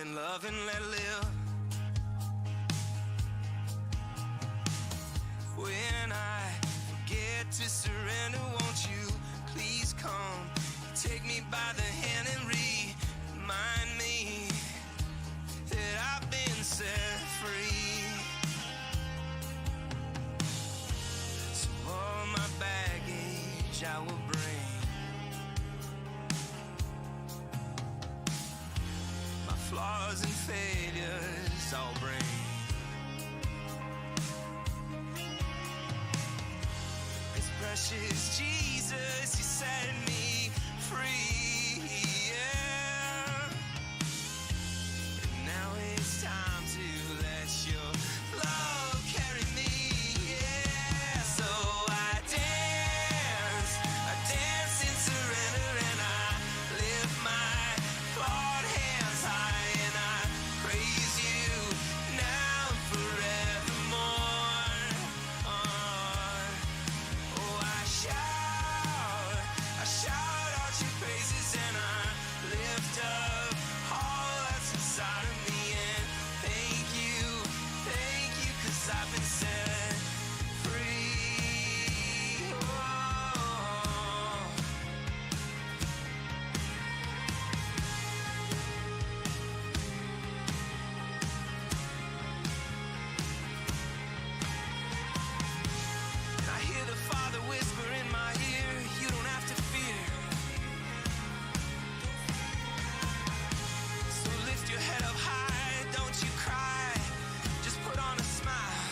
and love and let live. When I forget to surrender, won't you please come? Take me by the hand and remind me that I've been set free. So all my baggage I will bring, my flaws and failures I'll bring. Precious Jesus, you set me free, yeah. And now it's time to let your love carry me, yeah. So I dance in surrender, and I lift my flawed hands high, and I praise you now and forevermore. I shout out your praises, and I lift up all that's inside of me, and thank you, 'cause I've been set free. Oh. And I hear the Father whisper in my ear, you don't have to fear. So lift your head up high, don't you cry, just put on a smile.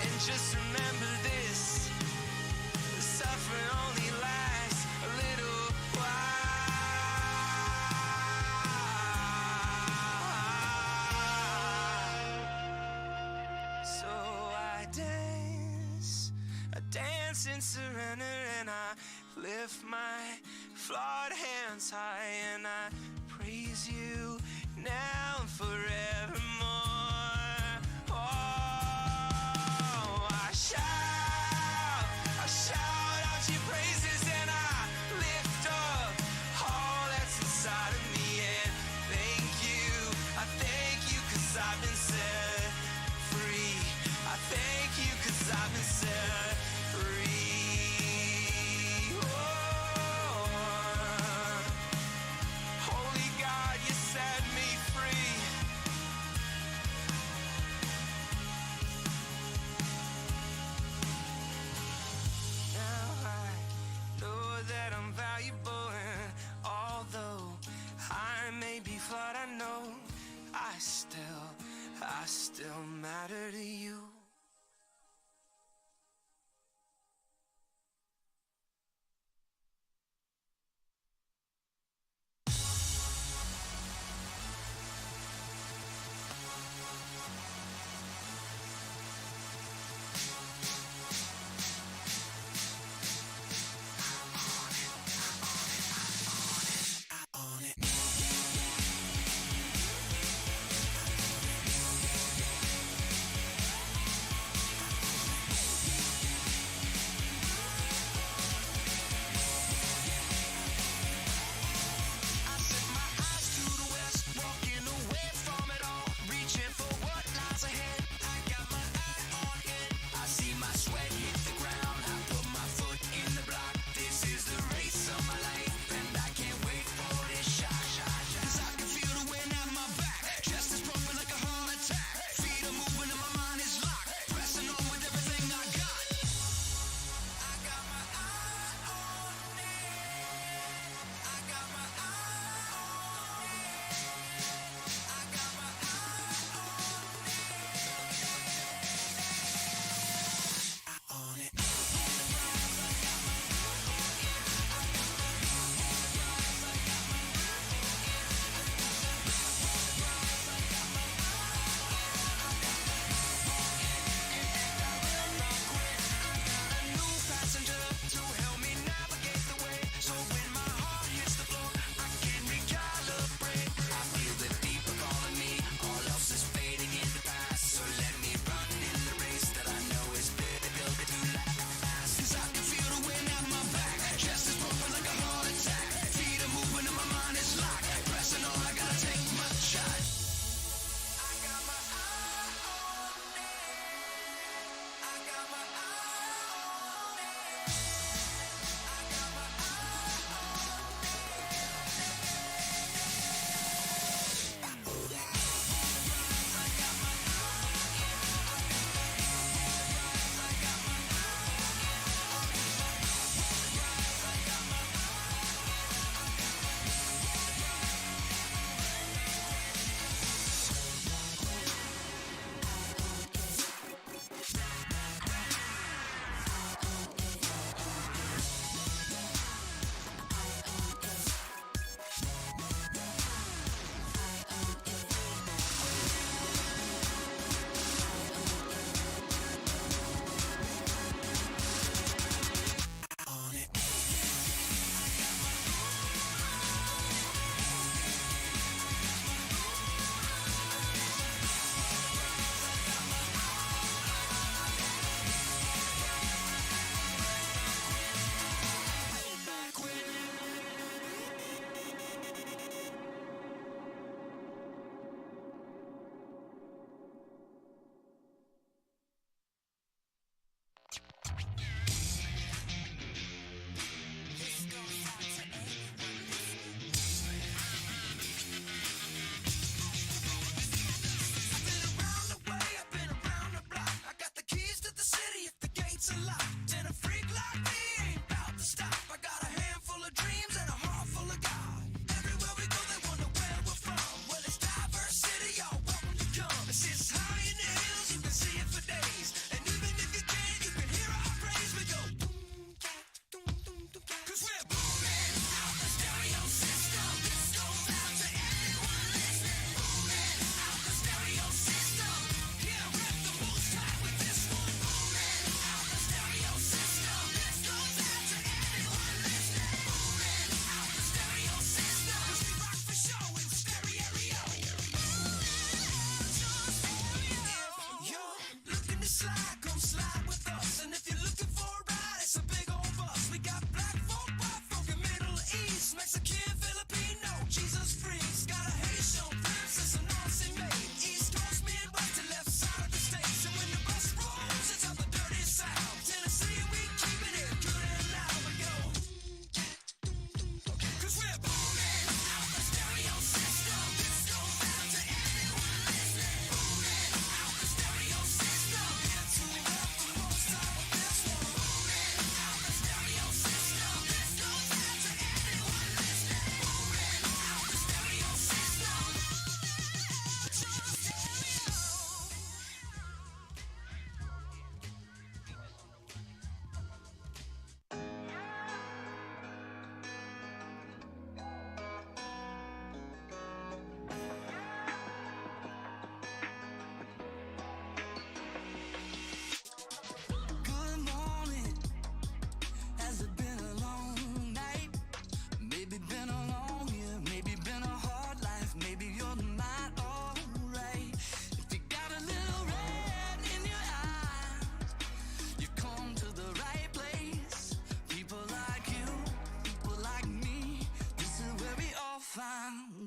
And just remember this, the suffering only lasts a little while. So I dance in surrender, and I lift my flawed hands high, and I praise you now and forevermore. Oh, I shout out your praises, and I lift up all that's inside of me, and thank you, I thank you, 'cause I've been set free. I thank you, 'cause I've been set free. Oh, holy God, you set me free. Now I know that I'm valuable, and although I may be flawed, I know I still matter to you.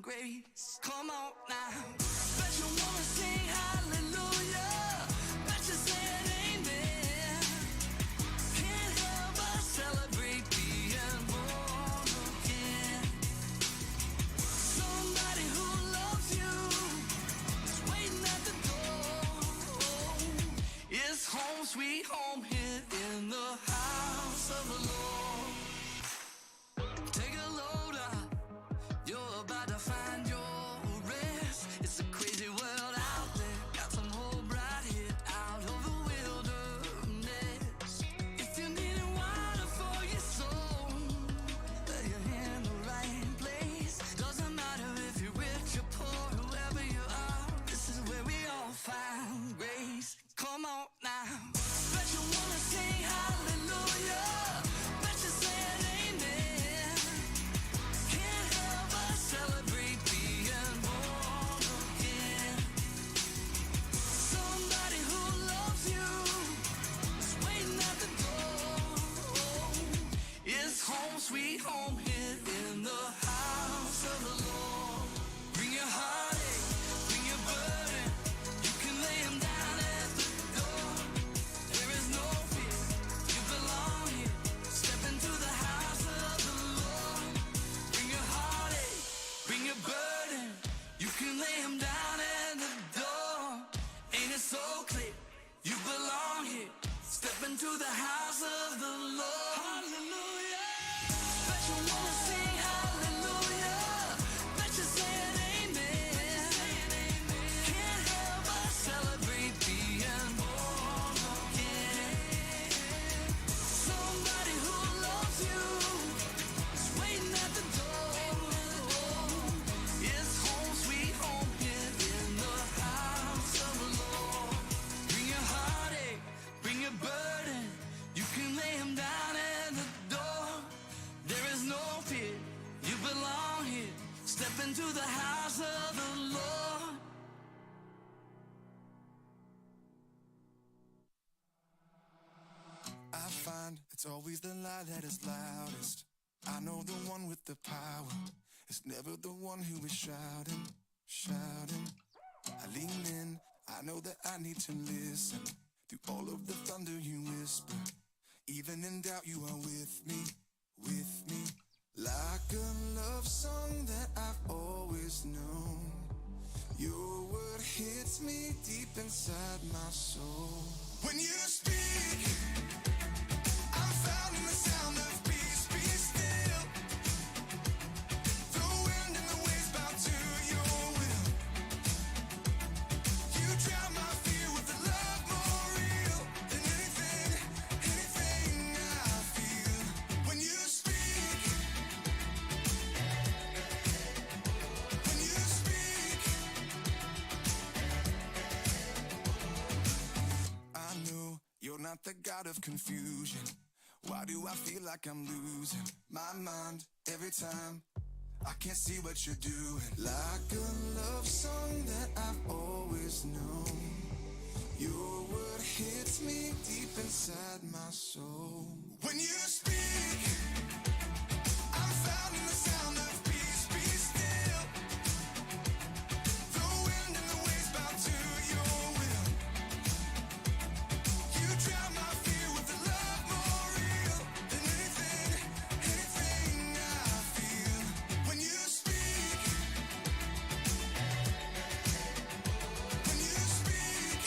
grace. Come on now. Bet you wanna sing hallelujah. Bet you said amen. Can't help but celebrate being born again. Somebody who loves you is waiting at the door. It's home sweet home here in the house of the Lord. Take a load up. You're about to find your rest. It's a crazy world out there. Got some hope right here out of the wilderness. If you need water for your soul, then you're in the right place. Doesn't matter if you're rich or poor, whoever you are, this is where we all find grace. Come on now. Bet you wanna sing hallelujah. Bet you said amen. Can't help but celebrate being born again. Somebody who loves you is waiting at the door. It's home sweet home here in the house of the Lord. Bring your heartache, bring your burden. You can lay 'em down at the door. There is no fear, you belong here. Step into the house of the Lord. Bring your heartache, bring your burden. You can lay 'em down at the door. Ain't it so clear? You belong here. Step into the house of the Lord. Hallelujah. Bet you wanna sing hallelujah. Bet you said amen. Can't help but celebrate being born again. Somebody who loves you is waiting at the door. It's home sweet home here in the house of the Lord. Bring your heartache, bring your burden. You can lay 'em down at the door. There is no fear, you belong here. Step into the house of the Lord. I find it's always the lie that is loudest. I know the one with the power is never the one who is shouting, shouting. I lean in, I know that I need to listen. Through all of the thunder you whisper. Even in doubt you are with me, with me. Like a love song that I've always known. Your word hits me deep inside my soul. When you speak, I'm found in the sound of peace. Be still. The wind and the waves bow to your will. You drown my fear with a love more real than anything, anything I feel. When you speak, when you speak, I know you're not the God of confusion. Why do I feel like I'm losing my mind every time? I can't see what you're doing. Like a love song that I've always known. Your word hits me deep inside my soul. When you speak, I'm found in the sound of peace. Be still. The wind and the waves bow to your will. You drown my fear with a love more real than anything, anything I feel. When you speak, when you speak,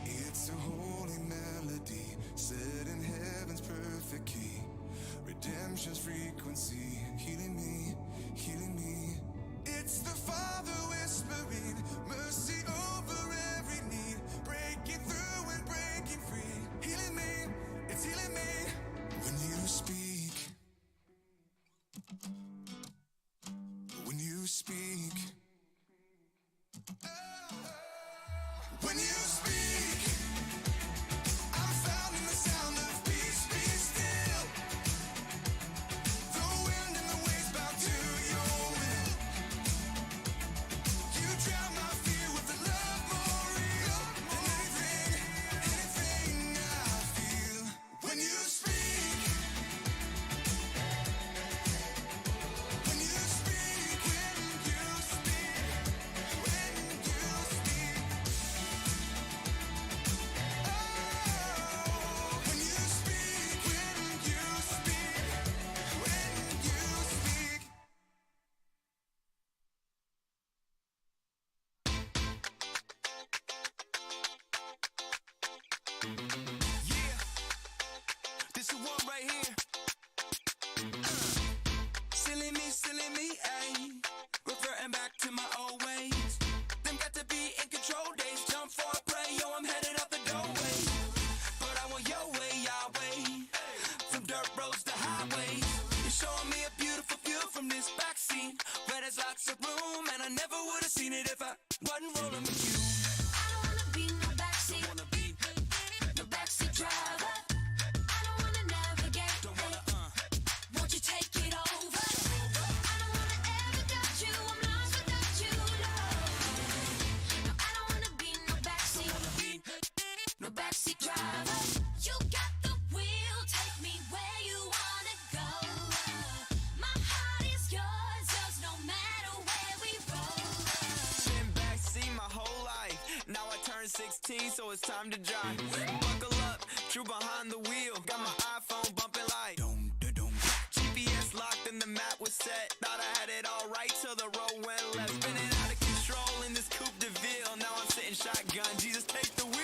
it's a holy melody set in heaven's perfect key. Redemption's frequency, healing me, healing me. It's the Father whispering, mercy over every need, breaking through and breaking free. Healing me, it's healing me. When you speak, when you speak, when you speak, I'm found in the sound of peace. Be still. The wind and the waves bow to your will. You drown my fear with a love more real than anything, anything I feel. When you speak, 16, so it's time to drive. Buckle up, true behind the wheel. Got my iPhone bumping like GPS locked and the map was set. Thought I had it all right till the road went left. Spinning out of control in this Coupe de Ville. Now I'm sitting shotgun, Jesus take the wheel.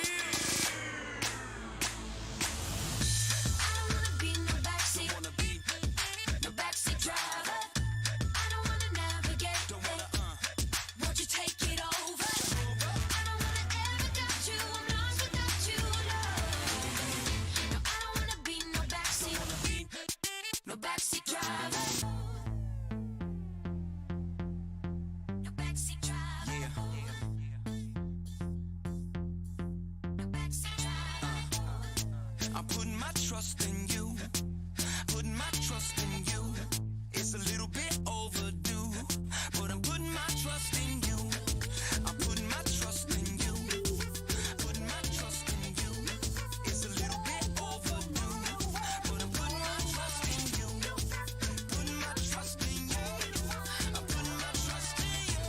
I don't wanna be no backseat, no backseat driver. I don't wanna navigate, won't you take it over? I don't wanna ever doubt you, I'm lost without you, love. No, I don't wanna be no backseat, no backseat driver. No backseat driver. No backseat driver. I'm putting my trust in you, putting my trust in you. It's a little bit overdue, but I'm putting my trust in you. I'm putting my trust in you, putting my trust in you. It's a little bit overdue, but I'm putting my trust in you, putting my trust in you. I'm putting my trust in you.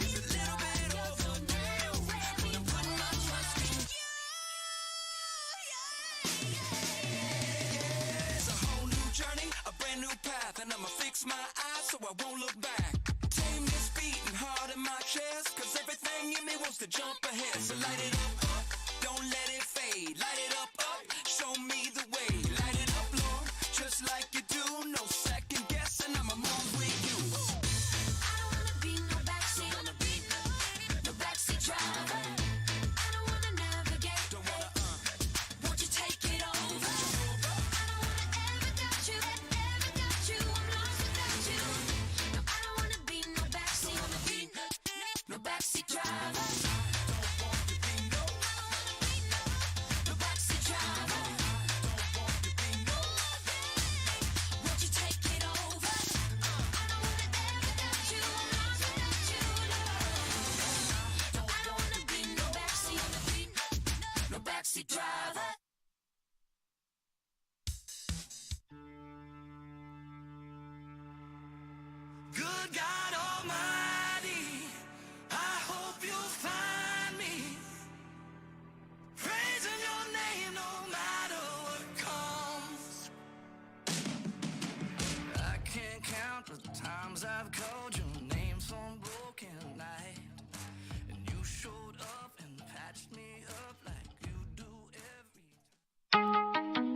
It's a little bit overdue, but I'm putting my trust in you. It's a whole new journey, a brand new path, and I'ma fix my eyes so I won't look back. Tame this beating hard in my chest, cause everything in me wants to jump ahead. So light it up, don't let it fade. Light it up, show me the way. Light it up, Lord, just like you do. No second guessing, I'ma move with you. I don't wanna be no backseat, no backseat driver. I don't wanna navigate, Don't wanna, won't you take it over? I don't wanna ever doubt you, I'm lost without you. No, I don't wanna be no backseat, no backseat driver. No backseat driver. Won't you take it over? I don't wanna ever doubt you, I'm lost without you, love. No, I don't wanna be no backseat driver. good God Almighty, I hope you'll find me praising your name no matter what comes. I can't count the times I've called your name some broken night, and you showed up and patched me up like you do every time.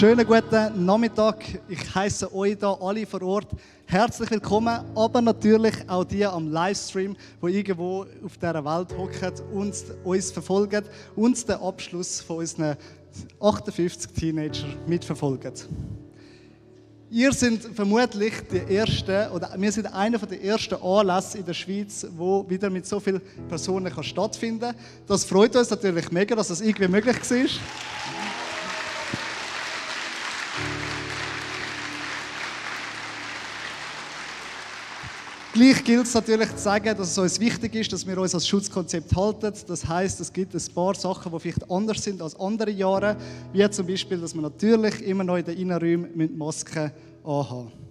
Schönen guten Nachmittag. Ich heiße euch hier alle vor Ort herzlich willkommen, aber natürlich auch die am Livestream, die irgendwo auf dieser Welt hocken und uns verfolgen und den Abschluss von unseren 58 Teenager mitverfolgen. Ihr seid vermutlich die ersten, oder wir sind einer der ersten Anlässe in der Schweiz, wo wieder mit so vielen Personen stattfinden kann. Das freut uns natürlich mega, dass das irgendwie möglich war. Gleich gilt es natürlich zu sagen, dass es uns wichtig ist, dass wir uns als Schutzkonzept halten. Das heisst, es gibt ein paar Sachen, die vielleicht anders sind als andere Jahre, wie zum Beispiel, dass wir natürlich immer noch in den Innenräumen Masken anhaben müssen.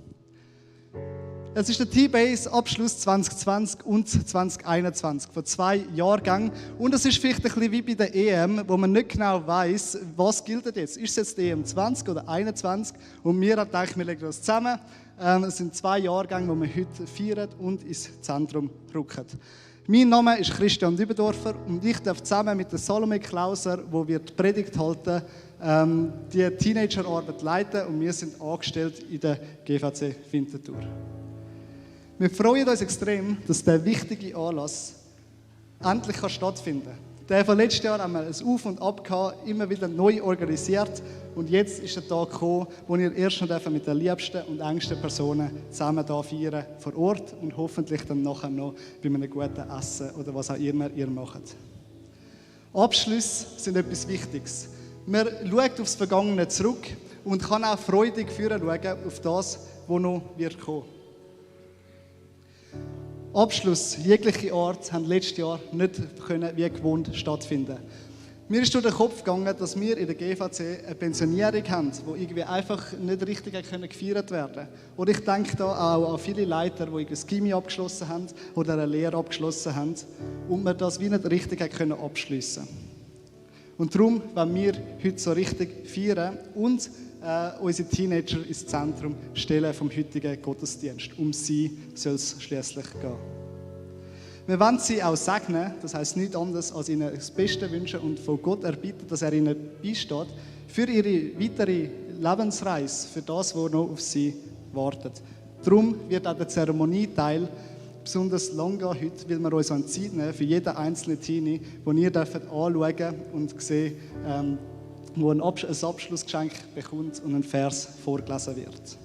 Es ist der T-Base Abschluss 2020 und 2021 von 2 Jahrgängen. Und es ist vielleicht ein bisschen wie bei der EM, wo man nicht genau weiss, was gilt jetzt. Ist es jetzt die EM 20 oder 21? Und wir haben gedacht, wir legen das zusammen. Es sind 2 Jahrgänge, die wir heute feiern und ins Zentrum rücken. Mein Name ist Christian Dübendorfer und ich darf zusammen mit der Salome Klauser, die die Predigt halten, die Teenagerarbeit leiten und wir sind angestellt in der GVC Winterthur. Wir freuen uns extrem, dass dieser wichtige Anlass endlich stattfinden kann. Der von letztes Jahr haben wir ein Auf und Ab gehabt, immer wieder neu organisiert. Und jetzt ist der Tag gekommen, wo wir erst noch mit den liebsten und engsten Personen zusammen hier feiern vor Ort und hoffentlich dann nachher noch bei einem guten Essen oder was auch immer ihr macht. Abschlüsse sind etwas Wichtiges. Man schaut aufs Vergangene zurück und kann auch freudig schauen auf das, was noch wird kommen. Abschluss jeglicher Art haben letztes Jahr nicht wie gewohnt stattfinden. Mir ist durch den Kopf gegangen, dass wir in der GVC eine Pensionierung haben, die irgendwie einfach nicht richtig gefeiert werden konnte. Oder ich denke da auch an viele Leiter, die ein Gymi abgeschlossen haben oder eine Lehre abgeschlossen haben und wir das wie nicht richtig abschliessen konnten. Und darum wollen wir heute so richtig feiern und unsere Teenager ins Zentrum stellen vom heutigen Gottesdienst. Um sie soll es schliesslich gehen. Wir wollen sie auch segnen, das heisst nichts anderes, als ihnen das Beste wünschen und von Gott erbitten, dass er ihnen beisteht für ihre weitere Lebensreise, für das, was noch auf sie wartet. Darum wird auch der Zeremonieteil besonders lang gehen heute, weil wir uns an Zeit nehmen für jeden einzelnen Teenie, den ihr anschauen und sehen, wo ein Abschlussgeschenk bekommt und ein Vers vorgelesen wird.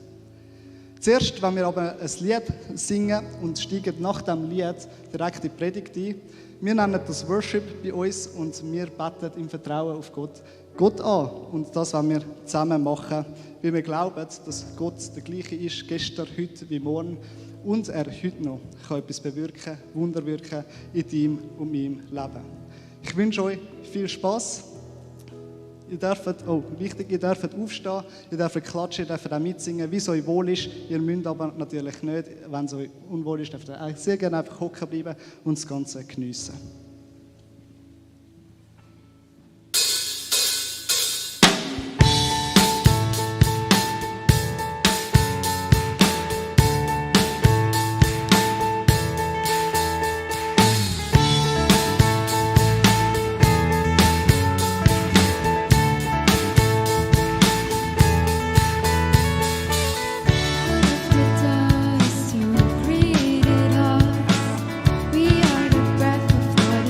Zuerst wollen wir aber ein Lied singen und steigen nach dem Lied direkt in die Predigt ein. Wir nennen das Worship bei uns und wir beten im Vertrauen auf Gott an. Und das wollen wir zusammen machen, weil wir glauben, dass Gott der gleiche ist, gestern, heute wie morgen. Und er heute noch kann etwas bewirken, Wunder wirken in deinem und meinem Leben. Ich wünsche euch viel Spass. Ihr dürft aufstehen, ihr dürft klatschen, ihr dürft auch mitsingen, wie es euch wohl ist. Ihr müsst aber natürlich nicht, wenn es euch unwohl ist, dürft ihr sehr gerne einfach hocken bleiben und das Ganze geniessen. Created us. We are the breath of God.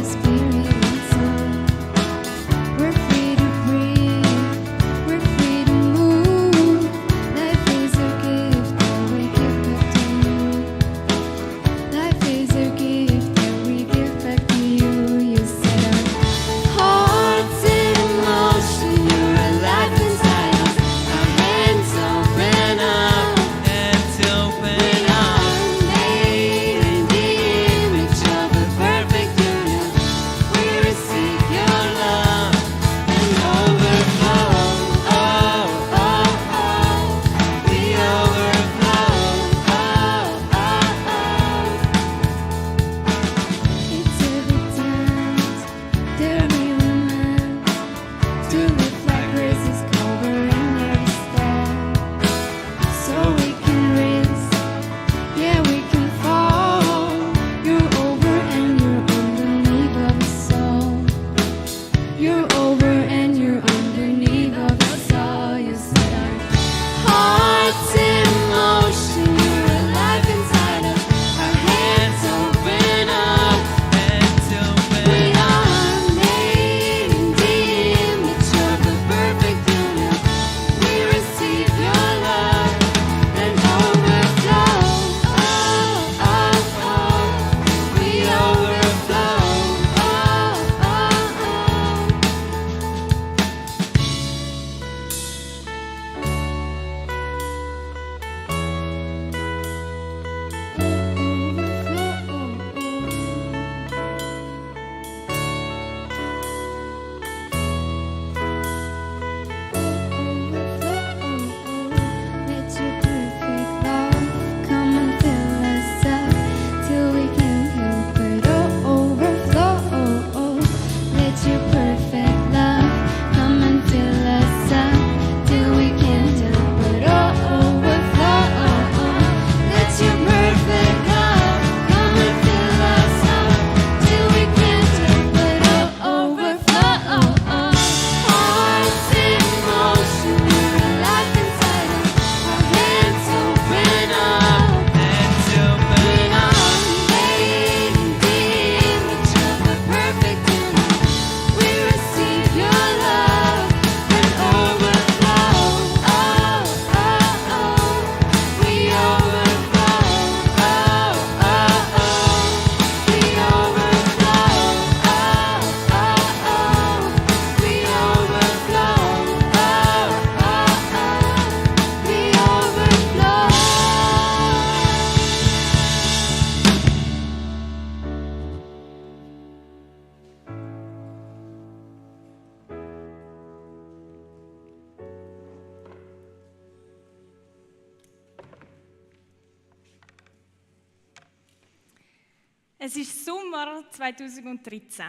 Es ist Sommer 2013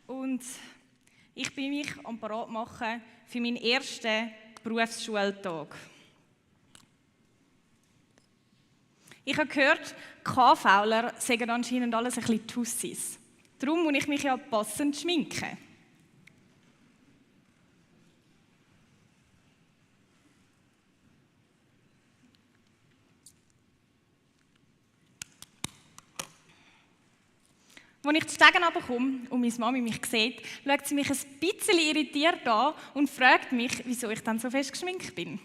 und ich bin mich am Parat machen für meinen ersten Berufsschultag. Ich habe gehört, KVler sagen anscheinend alles ein bisschen Tussis. Darum muss ich mich ja passend schminken. Als ich die Stege runterkomme und meine Mami mich sieht, schaut sie mich ein bisschen irritiert an und fragt mich, wieso ich dann so fest geschminkt bin.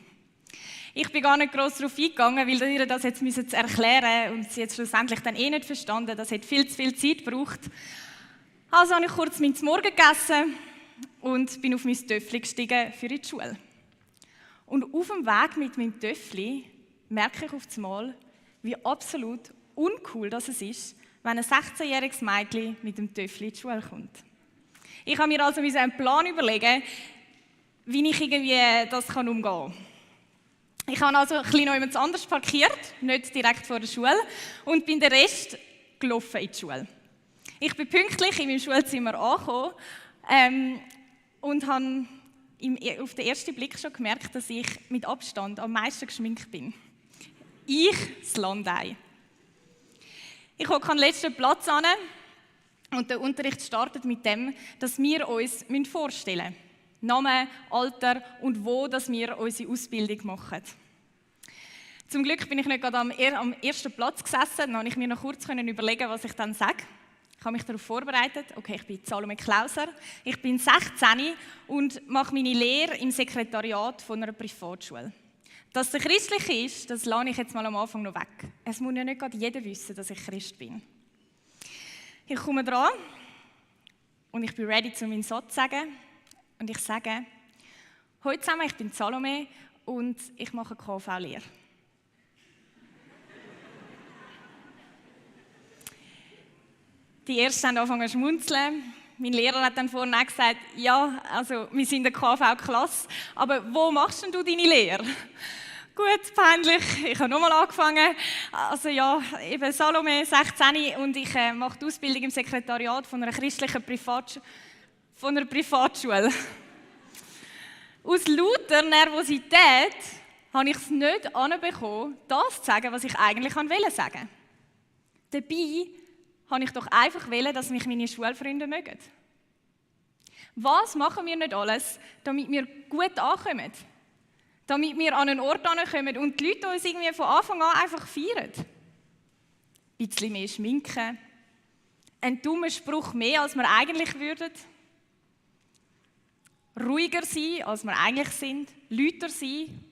Ich bin gar nicht gross darauf eingegangen, weil ihr das jetzt erklären und sie jetzt schlussendlich dann nicht verstanden. Das hat viel zu viel Zeit gebraucht. Also habe ich kurz mein Morgen gegessen und bin auf mein Töffli gestiegen für die Schule. Und auf dem Weg mit meinem Töffli merke ich auf einmal, wie absolut uncool das ist, wenn ein 16-jähriges Mädchen mit dem Töffli in die Schule kommt. Ich habe mir also einen Plan überlegen, wie ich das umgehen kann. Ich habe also ein bisschen noch jemand anders parkiert, nicht direkt vor der Schule, und bin den Rest gelaufen in die Schule. Ich bin pünktlich in meinem Schulzimmer angekommen und habe auf den ersten Blick schon gemerkt, dass ich mit Abstand am meisten geschminkt bin. Ich, das Landei. Ich hocke an den letzten Platz an und der Unterricht startet mit dem, dass wir uns vorstellen müssen. Name, Alter und wo dass wir unsere Ausbildung machen. Zum Glück bin ich nicht gerade am ersten Platz gesessen, dann konnte ich mir noch kurz überlegen, was ich dann sage. Ich habe mich darauf vorbereitet. Okay, ich bin Salome Klauser, ich bin 16 und mache meine Lehre im Sekretariat von einer Privatschule. Dass es christlich ist, das lasse ich jetzt mal am Anfang noch weg. Es muss ja nicht gerade jeder wissen, dass ich Christ bin. Ich komme dran und ich bin ready, um meinen Satz zu sagen. Und ich sage, hallo zusammen, ich bin Salome und ich mache KV-Lehre. Die Ersten haben angefangen zu schmunzeln. Mein Lehrer hat dann vorhin auch gesagt, ja, also wir sind eine KV-Klasse, aber wo machst denn du deine Lehre? Gut, peinlich, ich habe nochmal angefangen. Also ja, eben Salome, 16 und ich mache die Ausbildung im Sekretariat von einer christlichen Privatschule. Aus lauter Nervosität habe ich es nicht hinbekommen, das zu sagen, was ich eigentlich sagen wollte. Dabei habe ich doch einfach wollen, dass mich meine Schulfreunde mögen. Was machen wir nicht alles, damit wir gut ankommen? Damit wir an einen Ort ankommen und die Leute uns irgendwie von Anfang an einfach feiern. Ein bisschen mehr schminken, ein dummer Spruch mehr, als wir eigentlich würden. Ruhiger sein, als wir eigentlich sind, lauter sein.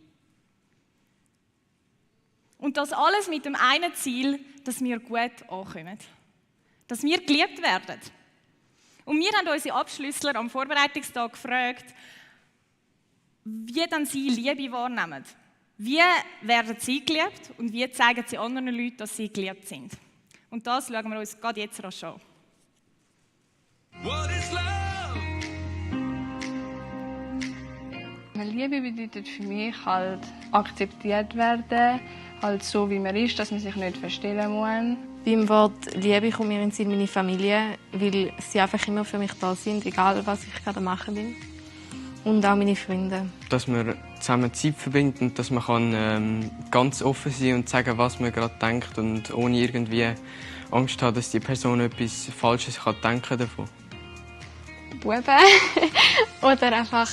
Und das alles mit dem einen Ziel, dass wir gut ankommen. Dass wir geliebt werden. Und wir haben unsere Abschlüssler am Vorbereitungstag gefragt, wie dann sie Liebe wahrnehmen. Wie werden sie geliebt und wie zeigen sie anderen Leuten, dass sie geliebt sind. Und das schauen wir uns gerade jetzt rasch an. What is love? Liebe bedeutet für mich halt akzeptiert werden, halt so wie man ist, dass man sich nicht verstellen muss. Beim Wort Liebe kommt mir in den Sinn meine Familie, weil sie einfach immer für mich da sind, egal was ich gerade machen bin. Und auch meine Freunde. Dass man zusammen Zeit verbringt und dass man ganz offen sein und sagen, was man gerade denkt und ohne irgendwie Angst haben, dass die Person etwas Falsches denken davon. Buben oder einfach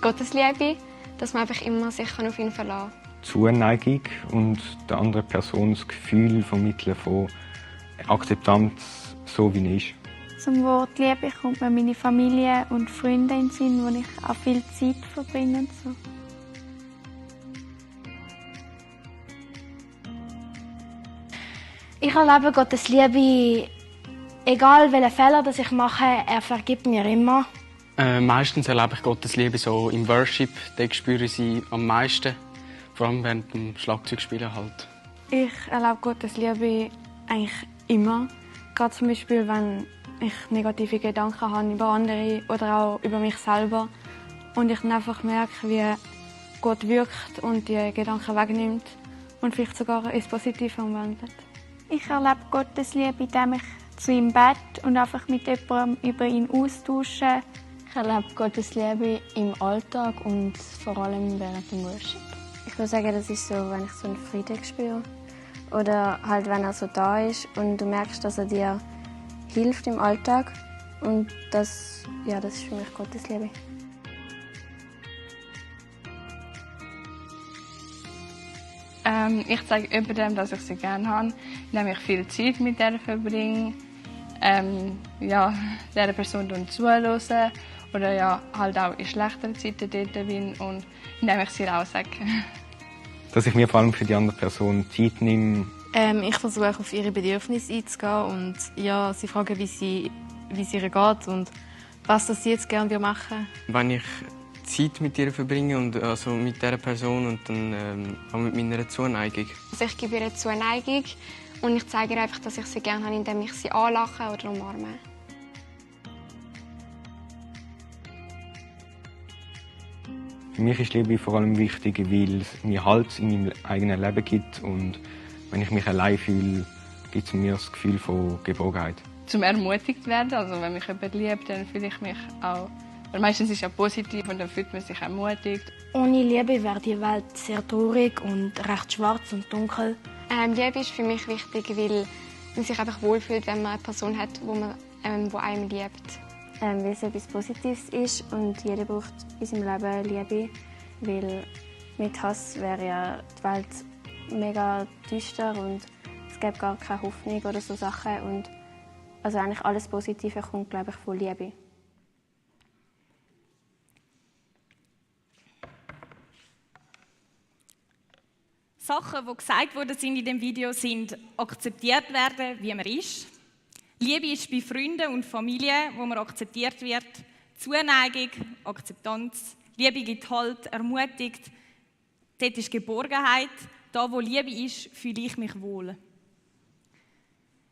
Gottesliebe, dass man einfach immer sich auf ihn verlassen kann. Zuneigung und der anderen Person das Gefühl vermitteln von Akzeptanz, so wie er ist. Zum Wort Liebe kommt mir meine Familie und Freunde in den Sinn, wo ich auch viel Zeit verbringe. Und so. Ich erlebe Gottes Liebe, egal welchen Fehler das ich mache, er vergibt mir immer. Meistens erlebe ich Gottes Liebe so im Worship, da spüre ich sie am meisten, vor allem während dem Schlagzeugspielen halt. Ich erlebe Gottes Liebe eigentlich immer, gerade zum Beispiel, wenn ich negative Gedanken habe über andere oder auch über mich selber und ich dann einfach merke, wie Gott wirkt und die Gedanken wegnimmt und vielleicht sogar ins Positive umwandelt. Ich erlebe Gottes Liebe, indem ich zu ihm bete und einfach mit jemandem über ihn austauschen. Ich erlebe Gottes Liebe im Alltag und vor allem während dem Worship. Ich würde sagen, das ist so, wenn ich so einen Frieden spüre. Oder halt, wenn er so da ist und du merkst, dass er dir hilft im Alltag. Und das ist für mich Gottes Liebe. Ich zeige jemandem, dass ich sie gerne habe, indem ich viel Zeit mit ihr verbringe, dieser Person zuhören oder halt auch in schlechteren Zeiten dort bin und indem ich sie auch sage. Dass ich mir vor allem für die andere Person Zeit nehme. Ich versuche auf ihre Bedürfnisse einzugehen und sie fragen, wie es ihr geht und was sie jetzt gerne machen will. Wenn ich Zeit mit ihr verbringe und also mit dieser Person und dann auch mit meiner Zuneigung. Also ich gebe ihr Zuneigung und ich zeige ihr einfach, dass ich sie gerne habe, indem ich sie anlache oder umarme. Für mich ist Liebe vor allem wichtig, weil es mir Halt in meinem eigenen Leben gibt und wenn ich mich allein fühle, gibt es mir das Gefühl von Geborgenheit. Zum ermutigt werden, also wenn mich jemand liebt, dann fühle ich mich auch, weil meistens ist es ja positiv und dann fühlt man sich ermutigt. Ohne Liebe wäre die Welt sehr traurig und recht schwarz und dunkel. Liebe ist für mich wichtig, weil man sich einfach wohlfühlt, wenn man eine Person hat, die einem liebt. Weil es etwas Positives ist und jeder braucht in seinem Leben Liebe, weil mit Hass wäre ja die Welt mega düster und es gäbe gar keine Hoffnung oder so Sachen. Und also eigentlich alles Positive kommt, glaube ich, von Liebe. Sachen, die gesagt wurden in dem Video, sind akzeptiert werden, wie man ist. Liebe ist bei Freunden und Familie, wo man akzeptiert wird. Zuneigung, Akzeptanz. Liebe gibt Halt, ermutigt. Dort ist Geborgenheit. Da, wo Liebe ist, fühle ich mich wohl.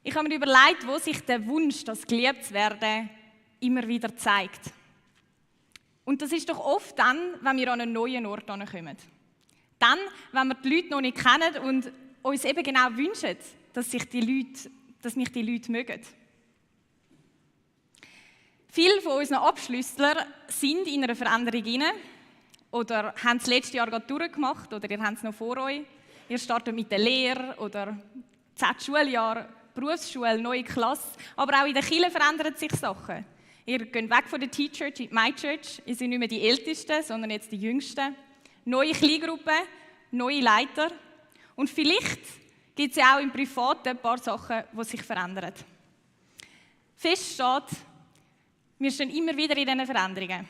Ich habe mir überlegt, wo sich der Wunsch, das geliebt zu werden, immer wieder zeigt. Und das ist doch oft dann, wenn wir an einen neuen Ort kommen. Dann, wenn wir die Leute noch nicht kennen und uns eben genau wünschen, dass mich die Leute mögen. Viele von unseren Abschlüsslern sind in einer Veränderung hinein oder haben das letzte Jahr gerade durchgemacht oder ihr habt es noch vor euch. Ihr startet mit der Lehre oder 10. Schuljahr, Berufsschule, neue Klasse. Aber auch in der Kirche verändern sich Sachen. Ihr geht weg von der T-Church in die My-Church. Ihr seid nicht mehr die Ältesten, sondern jetzt die Jüngsten. Neue Kleingruppen, neue Leiter. Und vielleicht gibt es ja auch im Privaten ein paar Sachen, die sich verändern. Fest steht, wir stehen immer wieder in diesen Veränderungen.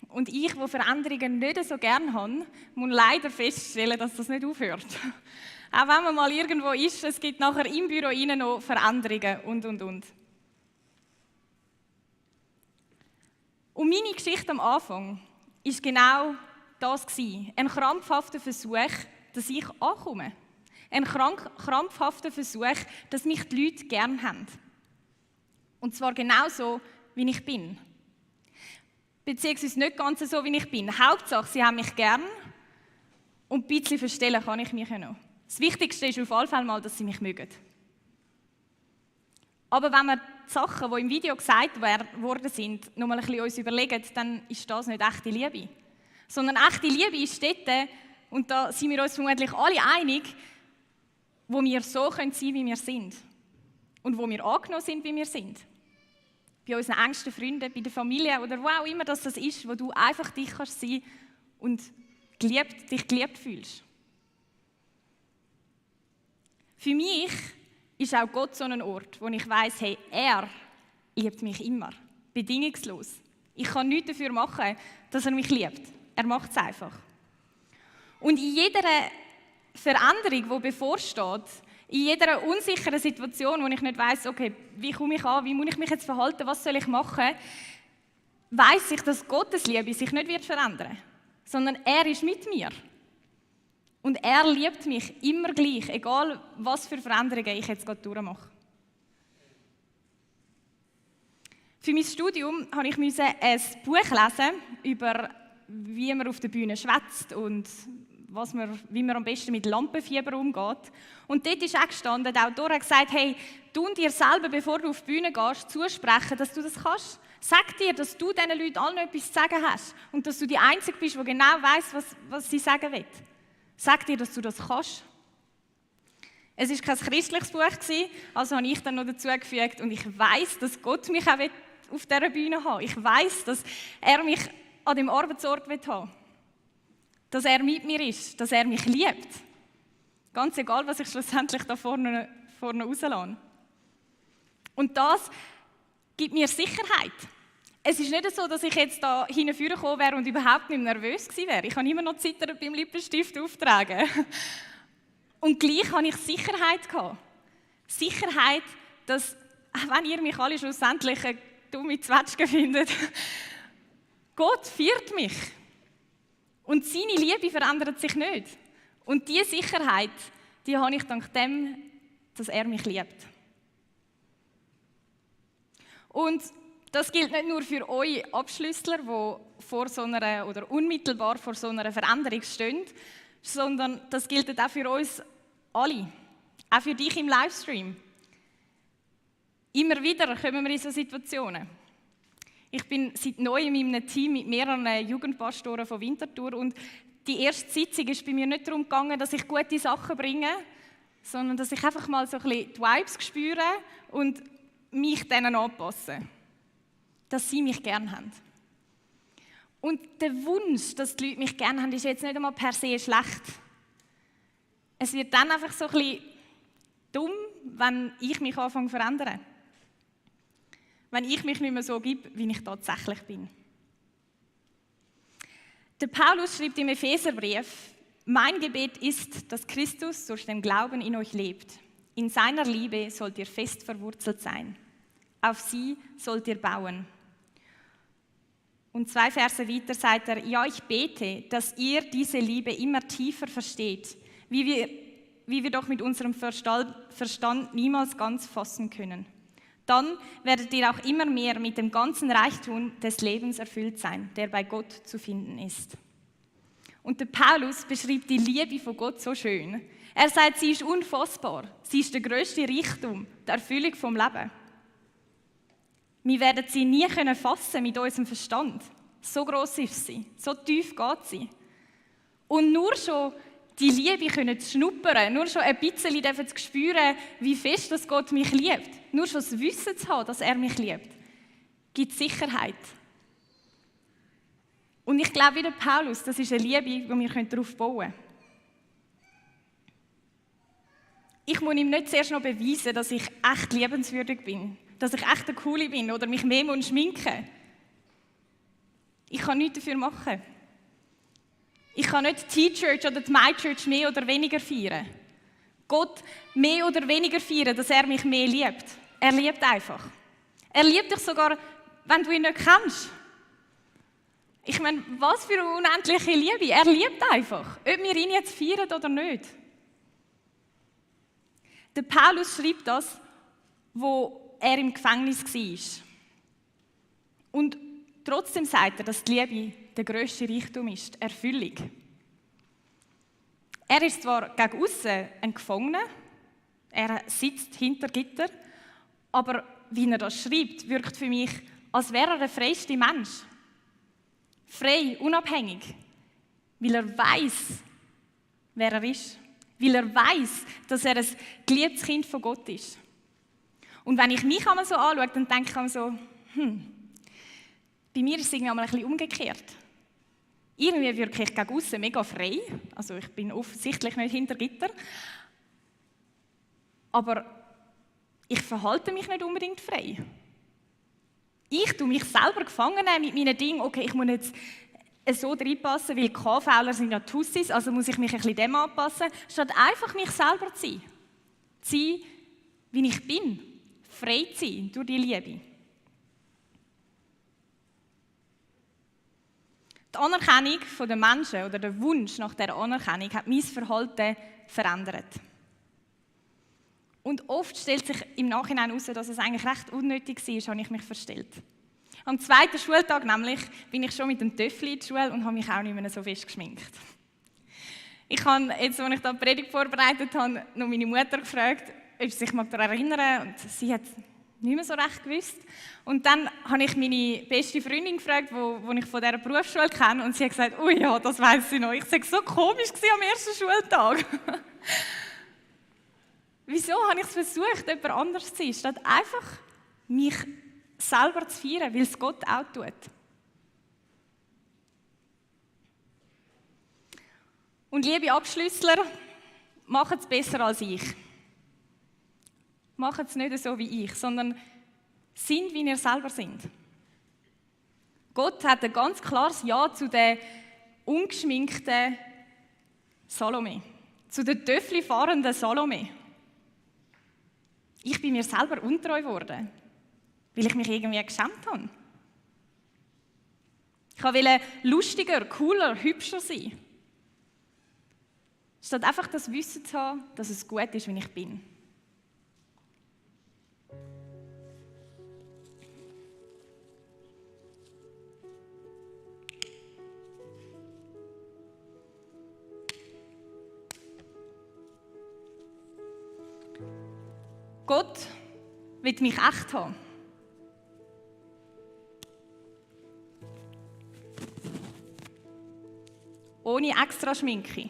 Und ich, die Veränderungen nicht so gerne habe, muss leider feststellen, dass das nicht aufhört. Auch wenn man mal irgendwo ist, es gibt nachher im Büro innen noch Veränderungen und. Und meine Geschichte am Anfang war genau das. Ein krampfhafter Versuch, dass ich ankomme. Ein krampfhafter Versuch, dass mich die Leute gerne haben. Und zwar genauso, wie ich bin. Beziehungsweise nicht ganz so, wie ich bin. Hauptsache, sie haben mich gern und ein bisschen verstellen kann ich mich ja noch. Das Wichtigste ist auf jeden Fall mal, dass sie mich mögen. Aber wenn wir die Sachen, die im Video gesagt worden sind, noch mal ein bisschen uns überlegen, dann ist das nicht echte Liebe. Sondern echte Liebe ist dort, und da sind wir uns vermutlich alle einig, wo wir so sein können, wie wir sind. Und wo wir angenommen sind, wie wir sind. Bei unseren engsten Freunden, bei der Familie oder wo auch immer das ist, wo du einfach dich kannst sein und dich geliebt fühlst. Für mich ist auch Gott so ein Ort, wo ich weiss, hey, er liebt mich immer, bedingungslos. Ich kann nichts dafür machen, dass er mich liebt. Er macht es einfach. Und in jeder Veränderung, die bevorsteht, in jeder unsicheren Situation, wo ich nicht weiss, okay, wie komme ich an, wie muss ich mich jetzt verhalten, was soll ich machen, weiss ich, dass Gottes Liebe sich nicht verändern wird, sondern er ist mit mir. Und er liebt mich immer gleich, egal was für Veränderungen ich jetzt gerade durchmache. Für mein Studium musste ich ein Buch lesen über, wie man auf der Bühne schwätzt und wie man am besten mit Lampenfieber umgeht. Und dort ist auch gestanden, die Autorin hat gesagt, hey, tu dir selber, bevor du auf die Bühne gehst, zusprechen, dass du das kannst. Sag dir, dass du diesen Leuten allen etwas zu sagen hast und dass du die Einzige bist, die genau weiss, was sie sagen will. Sag dir, dass du das kannst. Es war kein christliches Buch, also habe ich dann noch dazugefügt und ich weiss, dass Gott mich auch auf dieser Bühne haben will. Ich weiss, dass er mich an dem Arbeitsort haben will. Dass er mit mir ist, dass er mich liebt. Ganz egal, was ich schlussendlich da vorne rauslasse. Und das gibt mir Sicherheit. Es ist nicht so, dass ich jetzt da hinten gekommen wäre und überhaupt nicht nervös gewesen wäre. Ich habe immer noch zittern beim Lippenstift auftragen. Und gleich hatte ich Sicherheit gehabt. Sicherheit, dass, auch wenn ihr mich alle schlussendlich eine dumme Zwetschge findet, Gott führt mich. Und seine Liebe verändert sich nicht. Und diese Sicherheit, die habe ich dank dem, dass er mich liebt. Und das gilt nicht nur für euch Abschlüssler, die vor so einer, oder unmittelbar vor so einer Veränderung stehen, sondern das gilt auch für uns alle. Auch für dich im Livestream. Immer wieder kommen wir in solche Situationen. Ich bin seit neuem in einem Team mit mehreren Jugendpastoren von Winterthur und die erste Sitzung ist bei mir nicht darum gegangen, dass ich gute Sachen bringe, sondern dass ich einfach mal so ein bisschen die Vibes spüre und mich denen anpasse. Dass sie mich gerne haben. Und der Wunsch, dass die Leute mich gerne haben, ist jetzt nicht einmal per se schlecht. Es wird dann einfach so ein bisschen dumm, wenn ich mich anfange zu verändern. Wenn ich mich nicht mehr so gebe, wie ich tatsächlich bin. Der Paulus schreibt im Epheserbrief: Mein Gebet ist, dass Christus durch den Glauben in euch lebt. In seiner Liebe sollt ihr fest verwurzelt sein. Auf sie sollt ihr bauen. Und 2 Verse weiter sagt er: Ja, ich bete, dass ihr diese Liebe immer tiefer versteht, wie wir doch mit unserem Verstand niemals ganz fassen können. Dann werdet ihr auch immer mehr mit dem ganzen Reichtum des Lebens erfüllt sein, der bei Gott zu finden ist. Und der Paulus beschreibt die Liebe von Gott so schön. Er sagt, sie ist unfassbar. Sie ist der grösste Reichtum, die Erfüllung vom Leben. Wir werden sie nie fassen mit unserem Verstand. So gross ist sie, so tief geht sie. Und nur schon die Liebe können zu schnuppern, nur schon ein bisschen zu spüren, wie fest das Gott mich liebt, nur schon das Wissen zu haben, dass er mich liebt, gibt Sicherheit. Und ich glaube, wie der Paulus, das ist eine Liebe, wo wir darauf bauen können. Ich muss ihm nicht zuerst noch beweisen, dass ich echt liebenswürdig bin, dass ich echt eine Coole bin oder mich mehr schminken muss. Ich kann nichts dafür machen. Ich kann nicht die T-Church oder die My-Church mehr oder weniger feiern. Gott mehr oder weniger feiern, dass er mich mehr liebt. Er liebt einfach. Er liebt dich sogar, wenn du ihn nicht kennst. Ich meine, was für eine unendliche Liebe. Er liebt einfach, ob wir ihn jetzt feiern oder nicht. Der Paulus schreibt das, wo er im Gefängnis war. Und trotzdem sagt er, dass die Liebe der grösste Reichtum ist, die Erfüllung. Er ist zwar gegen aussen ein Gefangener, er sitzt hinter Gitter, aber wie er das schreibt, wirkt für mich, als wäre er der freiste Mensch. Frei, unabhängig, weil er weiss, wer er ist. Weil er weiss, dass er ein geliebtes Kind von Gott ist. Und wenn ich mich einmal so anschaue, dann denke ich einmal so, bei mir ist es irgendwie einmal ein bisschen umgekehrt. Irgendwie wirke ich gegen aussen mega frei. Also ich bin offensichtlich nicht hinter Gitter. Aber ich verhalte mich nicht unbedingt frei. Ich tue mich selber gefangen mit meinen Dingen. Okay, ich muss jetzt so reinpassen, weil KVler sind ja Tussis, also muss ich mich ein bisschen dem anpassen, statt einfach mich selber zu sein. Zu sein, wie ich bin. Frei zu sein durch die Liebe. Die Anerkennung der Menschen oder der Wunsch nach dieser Anerkennung hat mein Verhalten verändert. Und oft stellt sich im Nachhinein heraus, dass es eigentlich recht unnötig war, habe ich mich verstellt. Am 2. Schultag nämlich bin ich schon mit dem Töffel in die Schule und habe mich auch nicht mehr so fest geschminkt. Ich habe jetzt, als ich da die Predigt vorbereitet habe, noch meine Mutter gefragt, ob sie sich daran erinnern mag. Und sie hat nicht mehr so recht gewusst. Und dann habe ich meine beste Freundin gefragt, die ich von dieser Berufsschule kenne. Und sie hat gesagt, oh ja, das weiss ich noch. Ich war so komisch am ersten Schultag. Wieso habe ich es versucht, jemand anders zu sein, statt einfach mich selber zu feiern, weil es Gott auch tut? Und liebe Abschlüssler, macht es besser als ich. Macht es nicht so wie ich, sondern sind, wie ihr selber seid. Gott hat ein ganz klares Ja zu der ungeschminkten Salome, zu der Töffli fahrenden Salome. Ich bin mir selber untreu geworden, weil ich mich irgendwie geschämt habe. Ich wollte lustiger, cooler, hübscher sein. Statt einfach das Wissen zu haben, dass es gut ist, wie ich bin. Gott will mich echt haben. Ohne extra Schminke.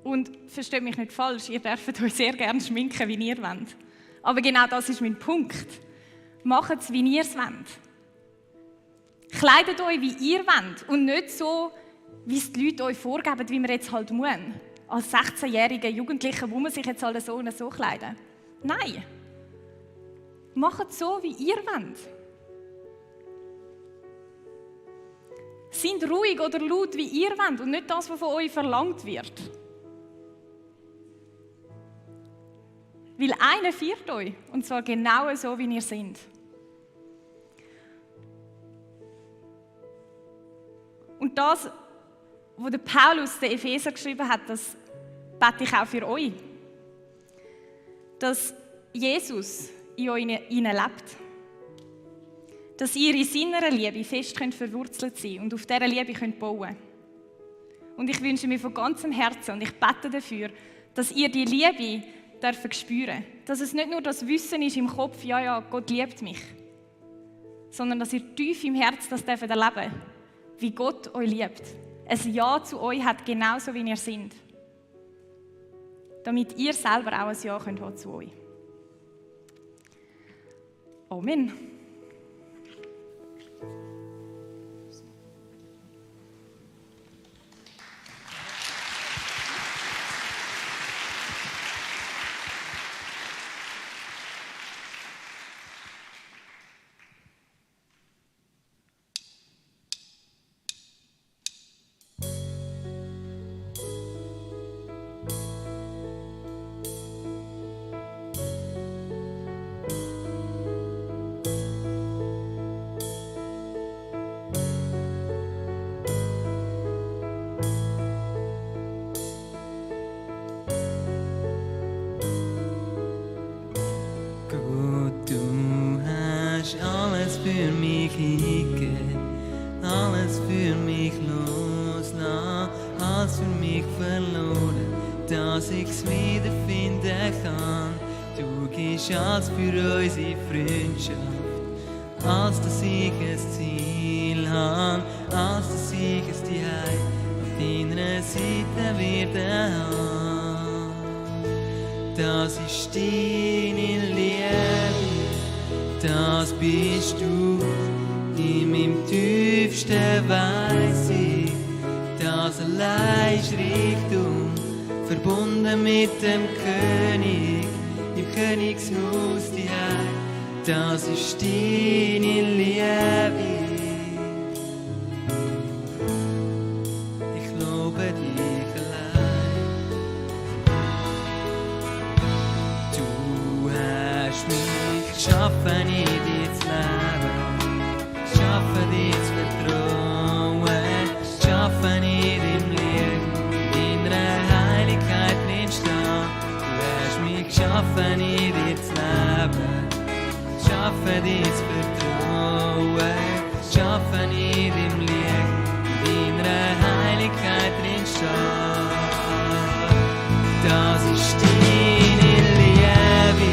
Und versteht mich nicht falsch, ihr dürft euch sehr gerne schminken, wie ihr wollt. Aber genau das ist mein Punkt. Macht es, wie ihr es wollt. Kleidet euch, wie ihr wollt und nicht so, wie es die Leute euch vorgeben, wie man jetzt halt muss. Als 16-jährige Jugendliche muss man sich jetzt halt so und so kleiden. Nein. Macht es so, wie ihr wollt. Seid ruhig oder laut, wie ihr wollt und nicht das, was von euch verlangt wird. Weil einer feiert euch, und zwar genau so, wie ihr seid. Und das, was der Paulus den Epheser geschrieben hat, das bete ich auch für euch. Dass Jesus in euch lebt. Dass ihr in seiner Liebe fest verwurzelt sein könnt und auf dieser Liebe bauen könnt. Und ich wünsche mir von ganzem Herzen und ich bete dafür, dass ihr die Liebe spüren dürft. Dass es nicht nur das Wissen ist im Kopf, ja, Gott liebt mich, sondern dass ihr tief im Herzen das erleben dürft, wie Gott euch liebt. Ein Ja zu euch hat, genauso wie ihr seid. Damit ihr selber auch ein Ja könnt haben zu euch. Amen. Für mich hingehen, alles für mich loslassen, alles für mich verloren, dass ich's wiederfinden kann. Du gehst alles für unsere Freundschaft, als dass ich ein Ziel habe, als dass ich es dir auf deiner Seite werde haben. Das ist deine Liebe. Das bist du, in meinem tiefsten weiss ich, das allein ist Reichtum, verbunden mit dem König, im Königshaus die Heim, das ist deine Liebe. Ich lobe dich allein. Du hast mich geschaffen, in dir zu leben, geschaffen, dir zu vertrauen, geschaffen, in deinem Licht, in deiner Heiligkeit entstehen. Du hast mich geschaffen, in dir zu leben, geschaffen, schaffen dein Vertrauen, schaffen in deinem Licht, in deiner Heiligkeit drin steht. Das ist deine Liebe,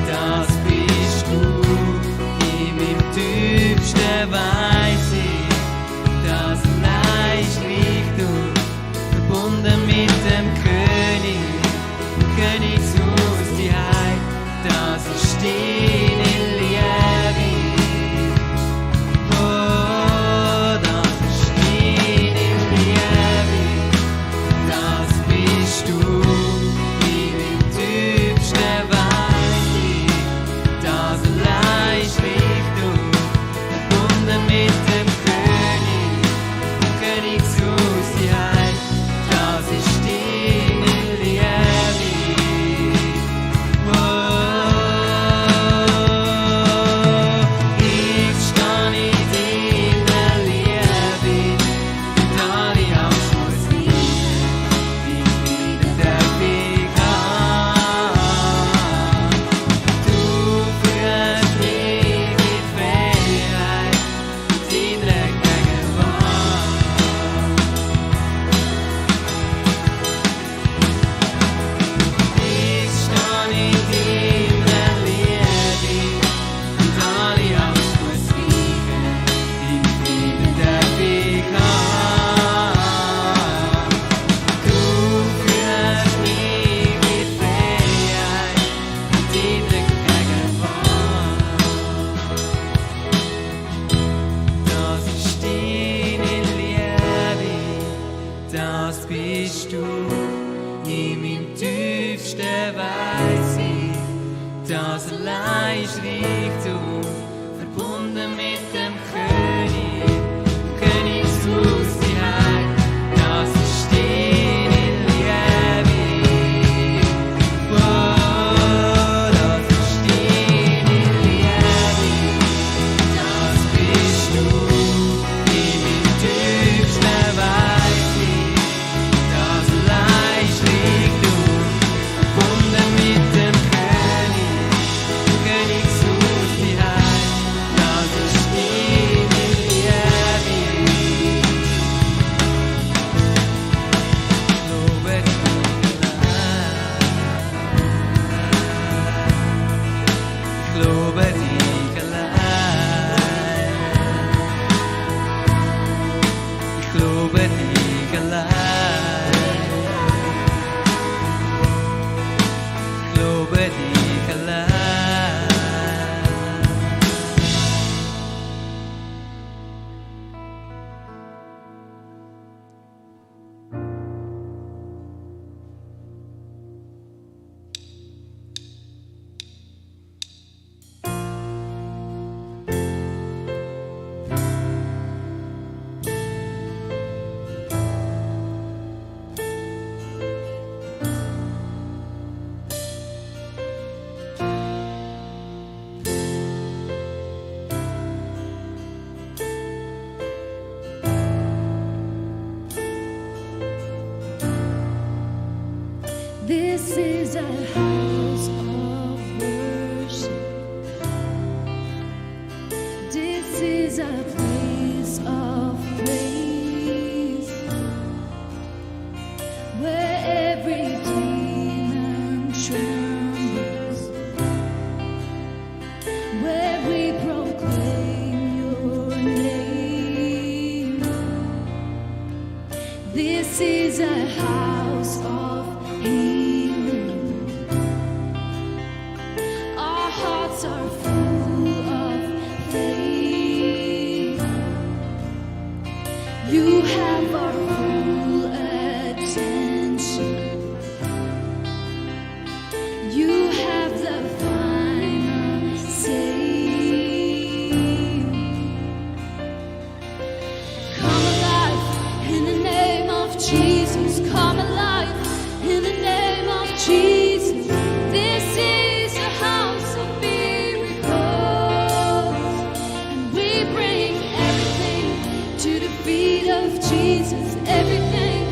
das bist du, in meinem tiefsten weiss ich, das allein ist Reichtum, verbunden mit dem Königshaus, die Heid, das ist deine Liebe. Oh, das ist deine Liebe, das bist du, in dem tiefsten weiss ich, das allein ist Reichtum, verbunden mit dem Königshaus, die Heid, das ist deine Liebe. Oh, ich stehe in deiner Liebe, und alle Angst muss weichen, dein Frieden darf ich haben. Du führst mich in Freiheit, in deiner Gegenwart. Ich stehe in deiner Liebe, und alle Angst muss weichen, dein Frieden darf ich haben. Du führst mich in Freiheit, in deiner Gegenwart. Das ist deine Liebe, das bist du, in meinem tiefsten weiss ich, das allein ist Reichtum, verbunden mit dem Königshaus, die Heid, das ist deine Liebe. Oh, das ist deine Liebe, das bist du, in meinem tiefsten weiss ich, das allein ist Reichtum, verbunden mit dem Königshaus, die Heid, das ist deine Liebe. Lobe dich allein, ich lobe dich allein, ich lobe dich allein, ich lobe dich allein. This is a house of worship. This is a place of praise where every demon trembles, where we proclaim your name. This is a house of healing. Our hearts are full of faith. You have our full attention. You have the final say. Come alive in the name of Jesus. Come alive in the name of Jesus. This is a house of miracles, and we bring everything to the feet of Jesus. Everything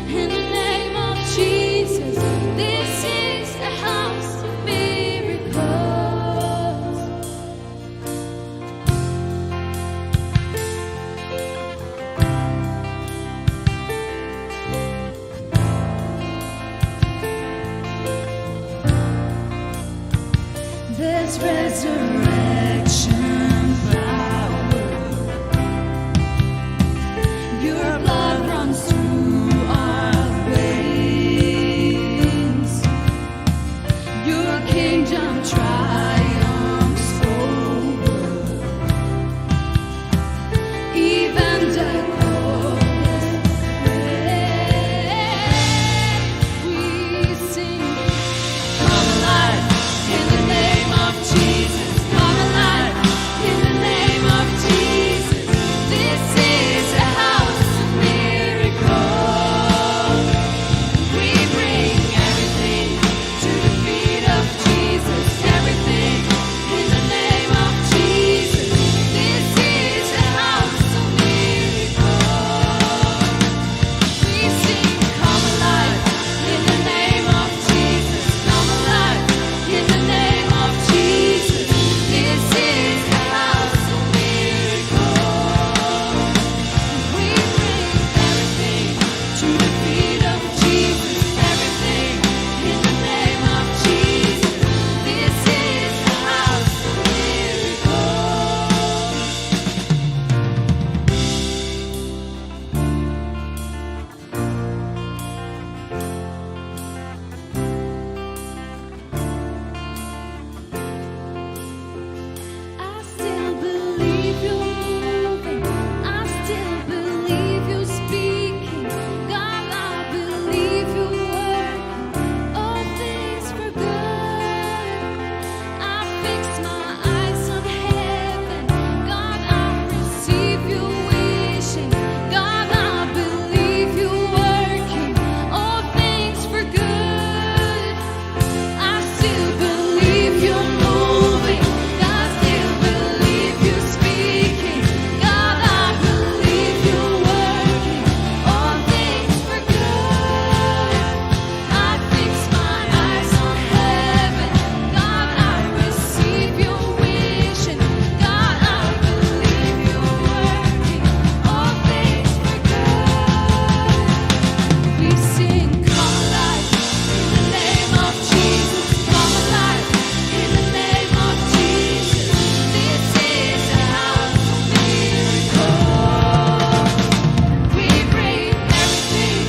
in the name of Jesus. This is a house of miracles. resurrection power. Your blood runs through our veins. Your kingdom triumphs over even the coldest grave. We sing, come alive in the name of Jesus. Come alive in the name of Jesus. This is a house of miracles. We bring everything to the feet of Jesus. Everything in the name of Jesus. This is a house of miracles. We sing, come alive in the name of Jesus. Come alive in the name of Jesus. This is a house of miracles. We bring everything to the feet of Jesus. Everything in the name of Jesus. This is a house of miracles. I still believe you're moving. I still believe you're speaking. God, I believe you're working all things for good. I fix my eyes on heaven. God, I receive your wishing. God, I believe you're working all things for good. I still believe you're moving. I still believe you're speaking. God, I believe you're working all things for good. I fix my eyes on heaven. God, I receive your wishing. God, I believe you're working all things for good. We sing, come alive in the name of Jesus. Come alive in the name of Jesus. This is a house of miracles. We bring everything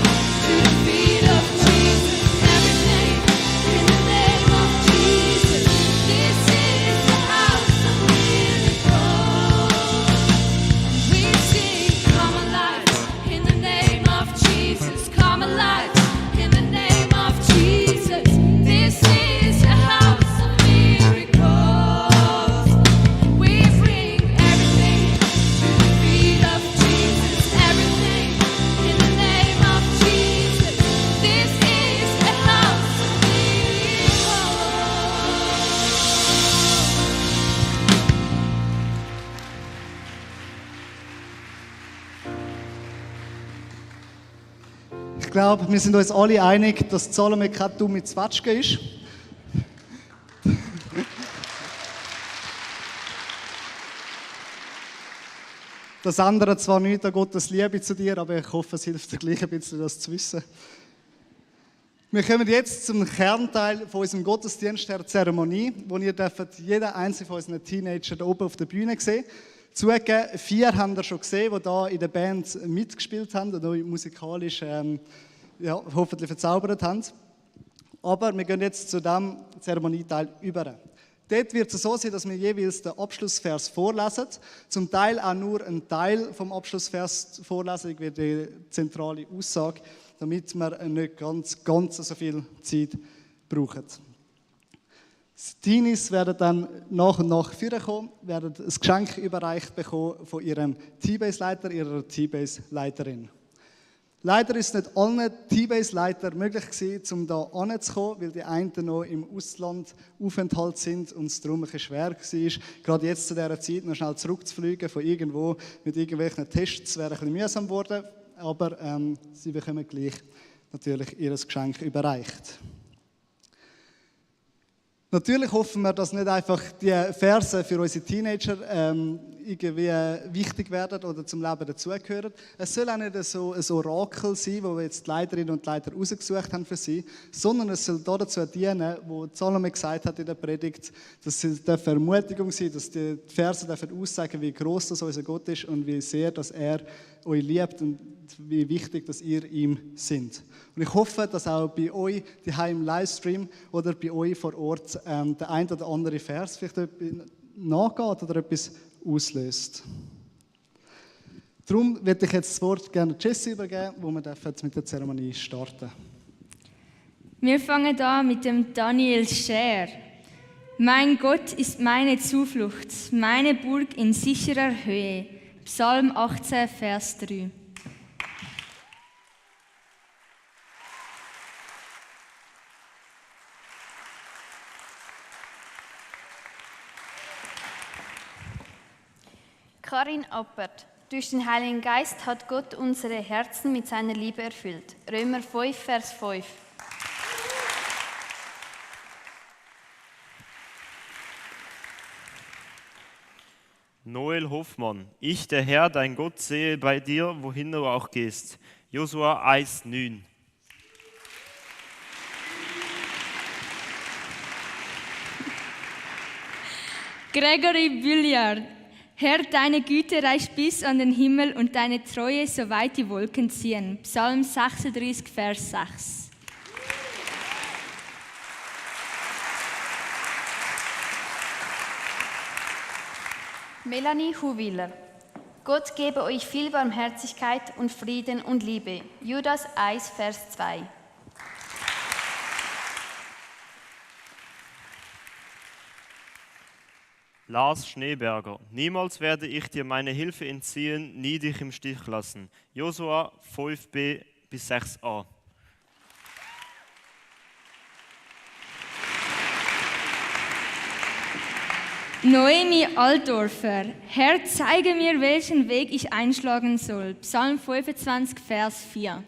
to the feet of Jesus. Everything in the name of Jesus. This is a house of miracles. We sing, come alive in the name of Jesus. Come alive in the name of Jesus. This is a house of miracles. We bring everything to the feet of Jesus. Everything in the name of Jesus. This is a house of Ich glaube, wir sind uns alle einig, dass Salome keine dumme Zwetschge ist. Das ändert zwar nichts an Gottes Liebe zu dir, aber ich hoffe, es hilft dir gleich ein bisschen, das zu wissen. Wir kommen jetzt zum Kernteil von unserem Gottesdienst, der Zeremonie, wo ihr jeden einzelnen von unseren Teenagern hier oben auf der Bühne sehen. Zugegeben, 4 haben ihr schon gesehen, die hier in der Band mitgespielt haben und euch musikalisch hoffentlich verzaubert haben. Aber wir gehen jetzt zu diesem Zeremonieteil über. Dort wird es so sein, dass wir jeweils den Abschlussvers vorlesen. Zum Teil auch nur einen Teil vom Abschlussvers vorlesen, wie die zentrale Aussage, damit wir nicht ganz so viel Zeit brauchen. Die Teenies werden dann nach und nach vorkommen, werden ein Geschenk überreicht bekommen von ihrem T-Base-Leiter, ihrer T-Base-Leiterin. Leider ist es nicht allen T-Base-Leitern möglich gewesen, um hier hinzukommen, weil die einen noch im Ausland Aufenthalt sind und es darum ein bisschen schwer war, gerade jetzt zu dieser Zeit noch schnell zurückzufliegen von irgendwo mit irgendwelchen Tests. Wäre ein bisschen mühsam geworden, aber sie bekommen gleich natürlich ihr Geschenk überreicht. Natürlich hoffen wir, dass nicht einfach die Verse für unsere Teenager irgendwie wichtig werden oder zum Leben dazugehören. Es soll auch nicht so ein Orakel sein, wo wir jetzt die Leiterinnen und Leiter rausgesucht haben für sie, sondern es soll dazu dienen, wo Salome gesagt hat in der Predigt, dass es eine Ermutigung sein, dass die Verse dürfen aussagen, wie groß das unser Gott ist und wie sehr, dass er euch liebt und wie wichtig, dass ihr ihm sind. Und ich hoffe, dass auch bei euch daheim im Livestream oder bei euch vor Ort der ein oder andere Vers vielleicht nachgeht oder etwas auslöst. Darum würde ich jetzt das Wort gerne Jessie übergeben, wo wir jetzt mit der Zeremonie starten. Wir fangen an mit dem Daniel Scher. Mein Gott ist meine Zuflucht, meine Burg in sicherer Höhe. Psalm 18, Vers 3. Karin Appert. Durch den Heiligen Geist hat Gott unsere Herzen mit seiner Liebe erfüllt. Römer 5, Vers 5. Noel Hoffmann. Ich, der Herr, dein Gott, sehe bei dir, wohin du auch gehst. Josua 1,9. Gregory Billiard. Herr, deine Güte reicht bis an den Himmel und deine Treue, soweit die Wolken ziehen. Psalm 36, Vers 6. Melanie Huwiller. Gott gebe euch viel Barmherzigkeit und Frieden und Liebe. Judas 1, Vers 2. Lars Schneeberger. Niemals werde ich dir meine Hilfe entziehen, nie dich im Stich lassen. Josua 5b bis 6a. Noemi Altdorfer. Herr, zeige mir, welchen Weg ich einschlagen soll. Psalm 25, Vers 4.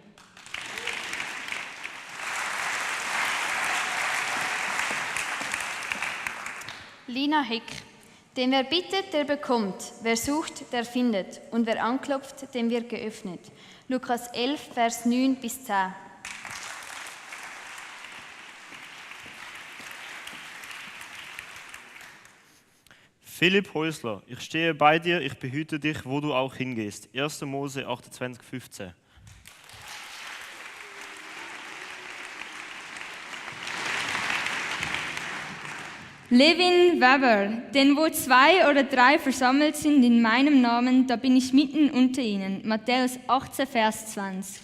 Lina Heck. Denn wer bittet, der bekommt. Wer sucht, der findet. Und wer anklopft, dem wird geöffnet. Lukas 11, Vers 9 bis 10. Philipp Häusler. Ich stehe bei dir, ich behüte dich, wo du auch hingehst. 1. Mose 28, 15. Levin Weber, denn wo 2 oder 3 versammelt sind in meinem Namen, da bin ich mitten unter ihnen. Matthäus 18, Vers 20.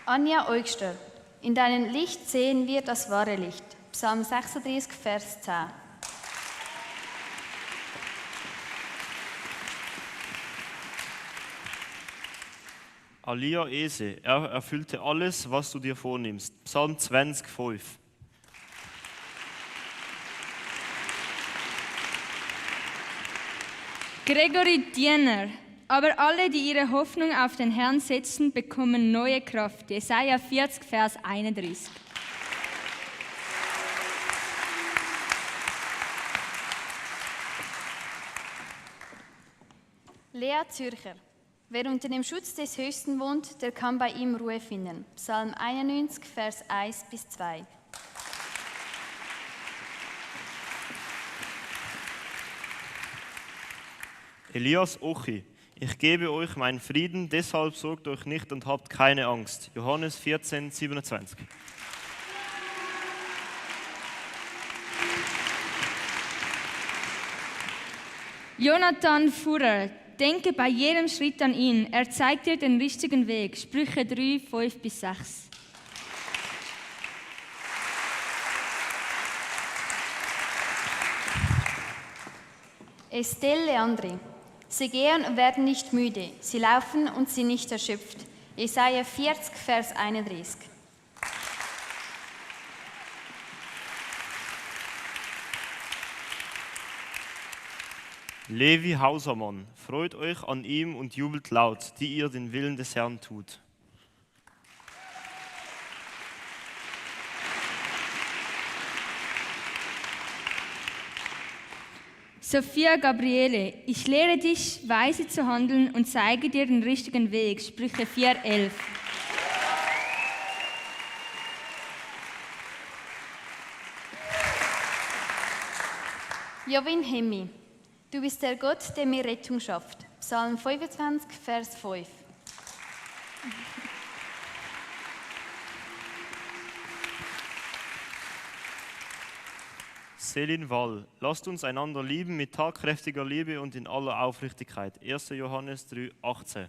Anja Eugster. In deinem Licht sehen wir das wahre Licht. Psalm 36, Vers 10. Alia Ese, er erfüllte alles, was du dir vornimmst. Psalm 20, 5. Gregory Diener. Aber alle, die ihre Hoffnung auf den Herrn setzen, bekommen neue Kraft. Jesaja 40, Vers 31. Lea Zürcher. Wer unter dem Schutz des Höchsten wohnt, der kann bei ihm Ruhe finden. Psalm 91, Vers 1 bis 2. Elias Ochi. Ich gebe euch meinen Frieden, deshalb sorgt euch nicht und habt keine Angst. Johannes 14, 27. Jonathan Fuhrer. Denke bei jedem Schritt an ihn. Er zeigt dir den richtigen Weg. Sprüche 3, 5 bis 6. Estelle Leandri. Sie gehen und werden nicht müde. Sie laufen und sind nicht erschöpft. Jesaja 40, Vers 31. Levi Hausermann, freut euch an ihm und jubelt laut, die ihr den Willen des Herrn tut. Sophia Gabriele, ich lehre dich, weise zu handeln und zeige dir den richtigen Weg. Sprüche 4,11. Jovin Hemmi, du bist der Gott, der mir Rettung schafft. Psalm 25, Vers 5. Selin Wall, lasst uns einander lieben mit tatkräftiger Liebe und in aller Aufrichtigkeit. 1. Johannes 3, 18.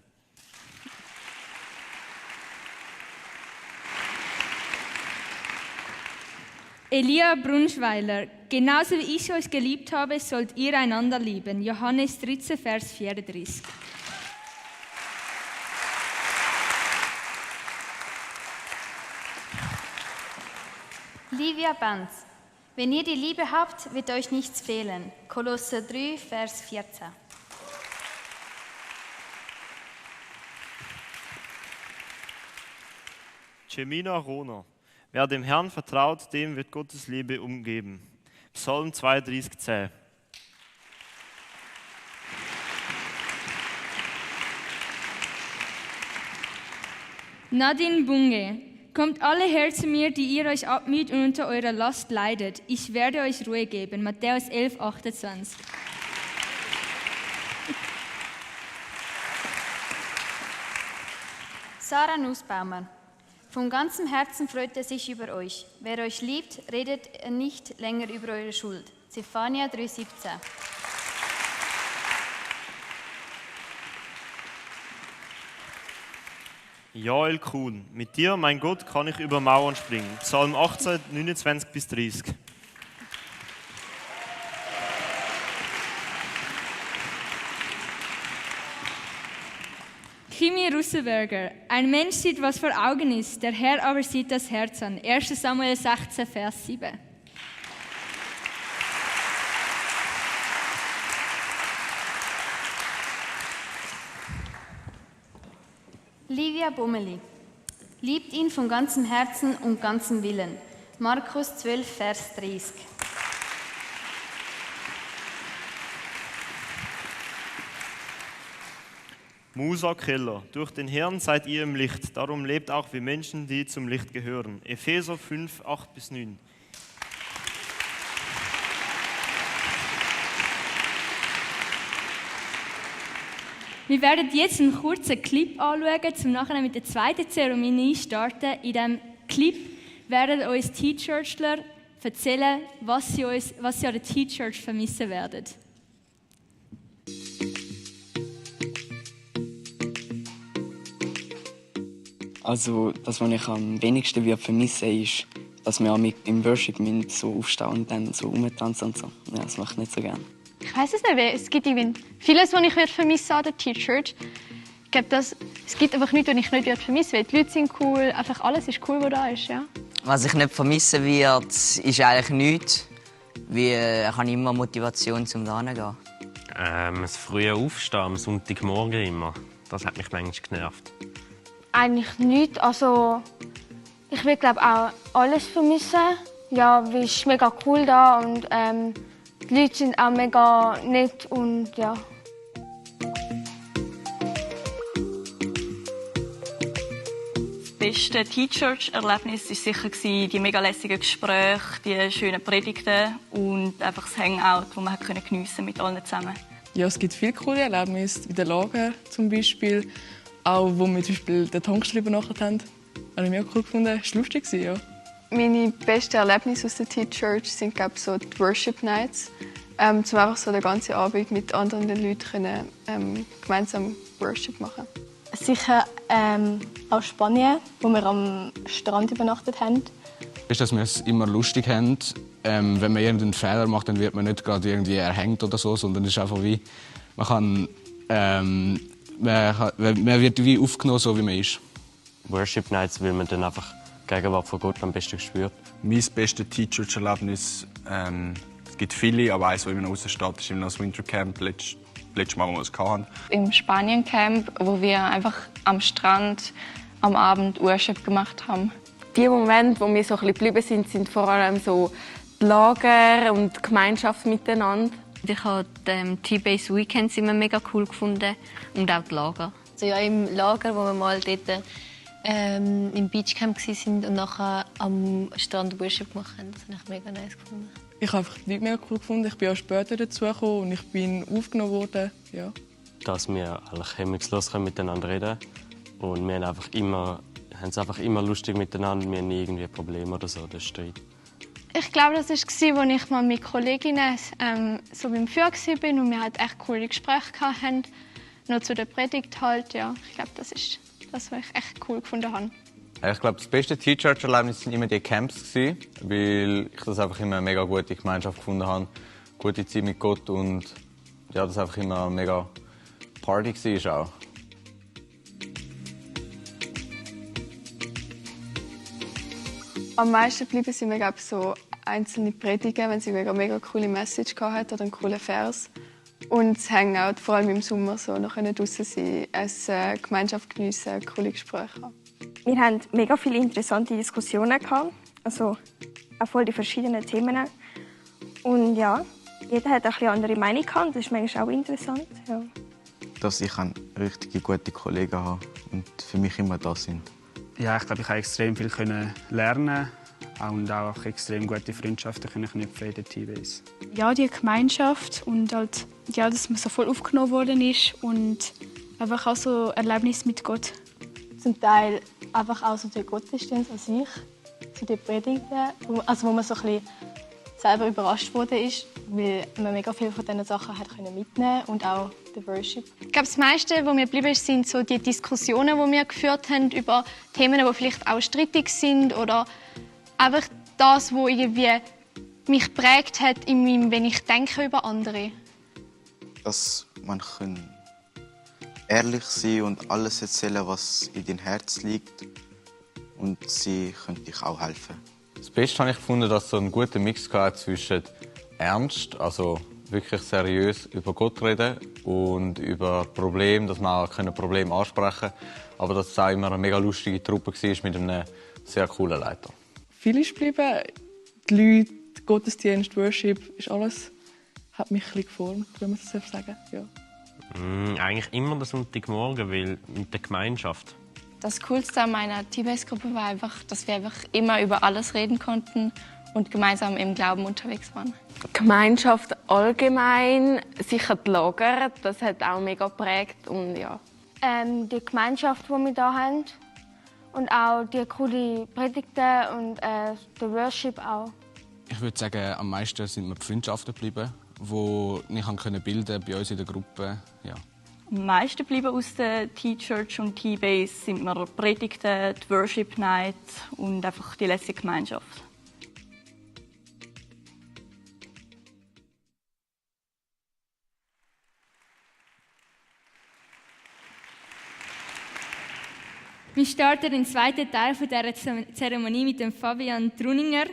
Elia Brunschweiler, genauso wie ich euch geliebt habe, sollt ihr einander lieben. Johannes 13, Vers 34. Livia Benz, wenn ihr die Liebe habt, wird euch nichts fehlen. Kolosser 3, Vers 14. Jemina Rohner, wer dem Herrn vertraut, dem wird Gottes Liebe umgeben. Psalm 32, 10. Nadine Bunge, kommt alle her zu mir, die ihr euch abmüht und unter eurer Last leidet. Ich werde euch Ruhe geben. Matthäus 11, 28. Sarah Nussbaumer, von ganzem Herzen freut er sich über euch. Wer euch liebt, redet nicht länger über eure Schuld. Zephania 3,17. Joel Kuhn, mit dir, mein Gott, kann ich über Mauern springen. Psalm 18, 29 bis 30. Kimi Russenberger, ein Mensch sieht, was vor Augen ist, der Herr aber sieht das Herz an. 1. Samuel 16, Vers 7. Livia Bummeli, liebt ihn von ganzem Herzen und ganzem Willen. Markus 12, Vers 30. Musa Keller, durch den Herrn seid ihr im Licht, darum lebt auch wie Menschen, die zum Licht gehören. Epheser 5, 8 bis 9. Wir werden jetzt einen kurzen Clip anschauen, um nachher mit der zweiten Zeremonie starten. In diesem Clip werden uns T-Churchler erzählen, was sie an der T-Church vermissen werden. Also, das, was ich am wenigsten vermissen würde, ist, dass wir auch im Worship so aufstehen und dann so rumtanzen und so. Ja, das mache ich nicht so gerne. Ich weiß es nicht, es gibt vieles, was ich vermissen an der T-Church. Ich glaube, es gibt einfach nichts, was ich nicht vermissen werde. Die Leute sind cool, einfach alles ist cool, was da ist. Ja. Was ich nicht vermissen werde, ist eigentlich nichts. Ich habe immer Motivation, um da hinzugehen. Das frühe Aufstehen am Sonntagmorgen immer. Das hat mich manchmal genervt. Eigentlich nichts. Also, ich will glaube auch alles vermissen. Ja, es ist mega cool da und die Leute sind auch mega nett und ja. Das beste T-Church-Erlebnis war sicher die mega lässigen Gespräche, die schönen Predigten und einfach das Hangout, das man geniessen mit allen zusammen. Ja, es gibt viele coole Erlebnisse, wie der Lager zum Beispiel. Auch wo wir zum Beispiel den Tankstelle übernachtet haben. Das habe ich mega cool gefunden. Das war lustig, ja. Meine besten Erlebnisse aus der T-Church sind glaube ich, so die Worship Nights. Um einfach so den ganzen Abend mit anderen Leuten können, gemeinsam Worship machen. Sicher aus Spanien, wo wir am Strand übernachtet haben. Ist, dass wir es immer lustig haben. Wenn man irgendeinen Fehler macht, dann wird man nicht gerade irgendwie erhängt oder so, sondern es ist einfach wie man wird wie aufgenommen, so wie man ist. Worship Nights, weil man dann einfach die Gegenwart von Gott am besten spürt. Mein bestes T-Church-Erlebnis, es gibt viele, aber eines, das immer noch raussteht, ist das Wintercamp, letztes Mal, wo wir es hatten. Im Spaniens-Camp, wo wir einfach am Strand am Abend Worship gemacht haben. Die Momente, wo wir so ein bisschen geblieben sind, sind vor allem so die Lager und die Gemeinschaft miteinander. Ich habe die T-Base Weekends immer mega cool gefunden und auch die Lager. Also ja, im Lager, wo wir mal dort im Beachcamp waren und nachher am Strand Worship gemacht haben, das habe ich mega nice gefunden. Ich habe einfach die Leute mega cool gefunden. Ich bin auch später dazugekommen und ich bin aufgenommen worden. Ja. Dass wir eigentlich hemmungslos miteinander reden können. Und wir haben es einfach immer lustig miteinander. Wir haben nie irgendwie Probleme oder so, oder Streit. Ich glaube, das war, als ich mal mit Kolleginnen so beim Führer war und wir halt echt coole Gespräche hatten. Noch zu der Predigt halt, ja. Ich glaube, das ist das, was ich echt cool gefunden habe. Ich glaube, das beste T-Church-Erlebnis waren immer die Camps, weil ich das einfach immer eine mega gute Gemeinschaft gefunden habe. Gute Zeit mit Gott und ja, das einfach immer eine mega Party war auch. Am meisten geblieben sind mir so einzelne Predigen, wenn sie mega coole Message hatten oder einen coolen Vers. Und das Hangout, vor allem im Sommer, so noch draußen sein, essen, Gemeinschaft geniessen, coole Gespräche haben. Wir hatten mega viele interessante Diskussionen, also auch voll die verschiedenen Themen. Und ja, jeder hat eine andere Meinung und das ist manchmal auch interessant. Ja. Dass ich richtig gute Kollegen habe und für mich immer da sind. Ja, ich glaube, ich habe extrem viel lernen und auch extrem gute Freundschaften knüpfen in der T-Base. Ja, die Gemeinschaft und halt, ja, dass man so voll aufgenommen worden ist und einfach auch so Erlebnis mit Gott. Zum Teil einfach auch so der Gottesdienst an sich, so die Predigten, wo man so ein bisschen selber überrascht wurde, weil man mega viel von diesen Sachen hat mitnehmen und auch der Worship. Ich glaube, das meiste, was mir geblieben ist, sind so die Diskussionen, die wir geführt haben über Themen, die vielleicht auch strittig sind oder einfach das, was irgendwie mich geprägt hat, wenn ich denke über andere. Dass man ehrlich sein und alles erzählen, was in deinem Herz liegt, und sie können dich auch helfen. Das Beste habe ich gefunden, dass es so einen guten Mix hatte zwischen ernst, also wirklich seriös über Gott reden und über Probleme, dass man auch Probleme ansprechen kann. Aber dass es auch immer eine mega lustige Truppe war mit einem sehr coolen Leiter. Viel ist geblieben. Die Leute, Gottesdienst, Worship, ist alles, hat mich ein bisschen geformt, wenn man das selbst sagen ja. Eigentlich immer der Sonntagmorgen, weil mit der Gemeinschaft. Das Coolste an meiner T-Base-Gruppe war einfach, dass wir einfach immer über alles reden konnten und gemeinsam im Glauben unterwegs waren. Gemeinschaft allgemein, sicher die Lager, das hat auch mega geprägt und ja. Die Gemeinschaft, die wir hier haben und auch die coole Predigten und der Worship auch. Ich würde sagen, am meisten sind mir die Freundschaften geblieben, die ich bilden bei uns in der Gruppe. Ja. Am meisten geblieben aus der T-Church und T-Base sind mir die Predigten, die Worship Night und einfach die lässige Gemeinschaft. Wir starten den zweiten Teil dieser Zeremonie mit dem Fabian Truninger.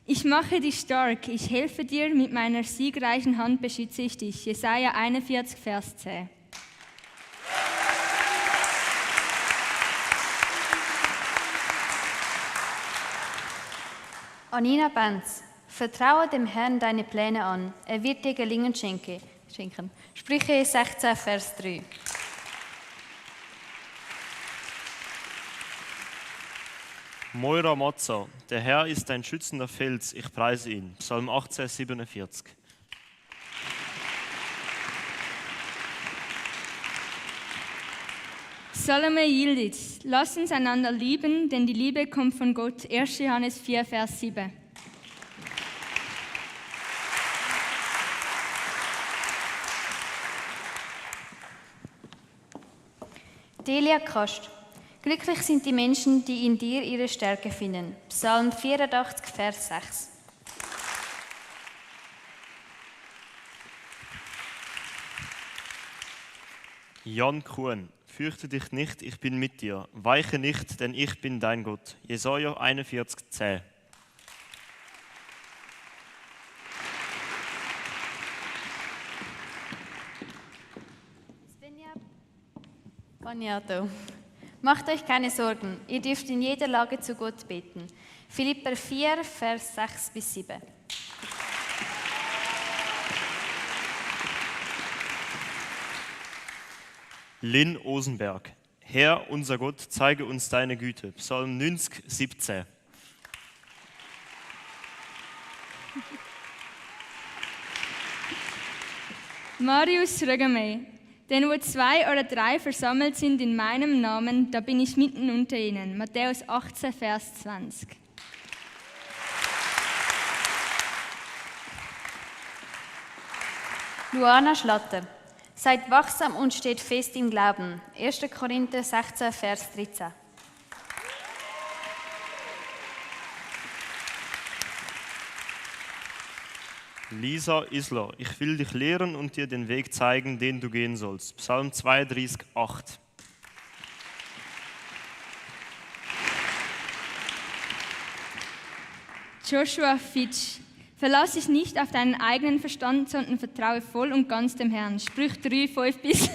Ich mache dich stark, ich helfe dir, mit meiner siegreichen Hand beschütze ich dich. Jesaja 41, Vers 10. Anina Benz, vertraue dem Herrn deine Pläne an. Er wird dir Gelingen schenken. Sprüche 16, Vers 3. Moira Mozza, der Herr ist ein schützender Fels, ich preise ihn. Psalm 18, 47. Salome Yildiz, lass uns einander lieben, denn die Liebe kommt von Gott. 1. Johannes 4, Vers 7. Delia Kast, glücklich sind die Menschen, die in dir ihre Stärke finden. Psalm 84, Vers 6. Jan Kuhn, fürchte dich nicht, ich bin mit dir. Weiche nicht, denn ich bin dein Gott. Jesaja 41, 10. Baniato. Macht euch keine Sorgen, ihr dürft in jeder Lage zu Gott beten. Philipper 4, Vers 6 bis 7. Lynn Osenberg. Herr, unser Gott, zeige uns deine Güte. Psalm 90, 17. Marius Rögeme. Denn wo 2 oder 3 versammelt sind in meinem Namen, da bin ich mitten unter ihnen. Matthäus 18, Vers 20. Luana Schlatter. Seid wachsam und steht fest im Glauben. 1. Korinther 16, Vers 13. Lisa Isler, ich will dich lehren und dir den Weg zeigen, den du gehen sollst. Psalm 32, 8. Joshua Fitch. Verlass dich nicht auf deinen eigenen Verstand, sondern vertraue voll und ganz dem Herrn. Sprüche 3, 5 bis 6.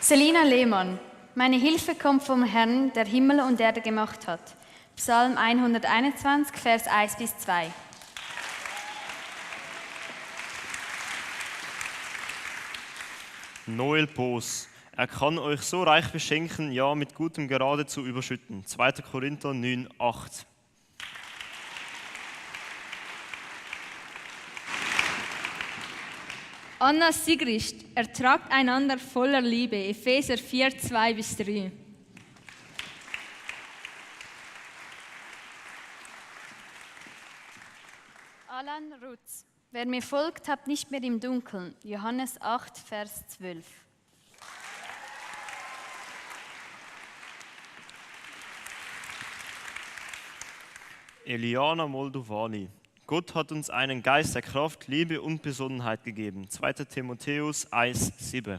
Selina Lehmann. Meine Hilfe kommt vom Herrn, der Himmel und Erde gemacht hat. Psalm 121, Vers 1 bis 2. Noel Poos. Er kann euch so reich beschenken, ja, mit Gutem geradezu überschütten. 2. Korinther 9, 8. Anna Sigrist. Ertragt einander voller Liebe. Epheser 4, 2 bis 3. Alan Rutz. Wer mir folgt, habt nicht mehr im Dunkeln. Johannes 8, Vers 12. Eliana Moldovani. Gott hat uns einen Geist der Kraft, Liebe und Besonnenheit gegeben. 2. Timotheus 1, 7.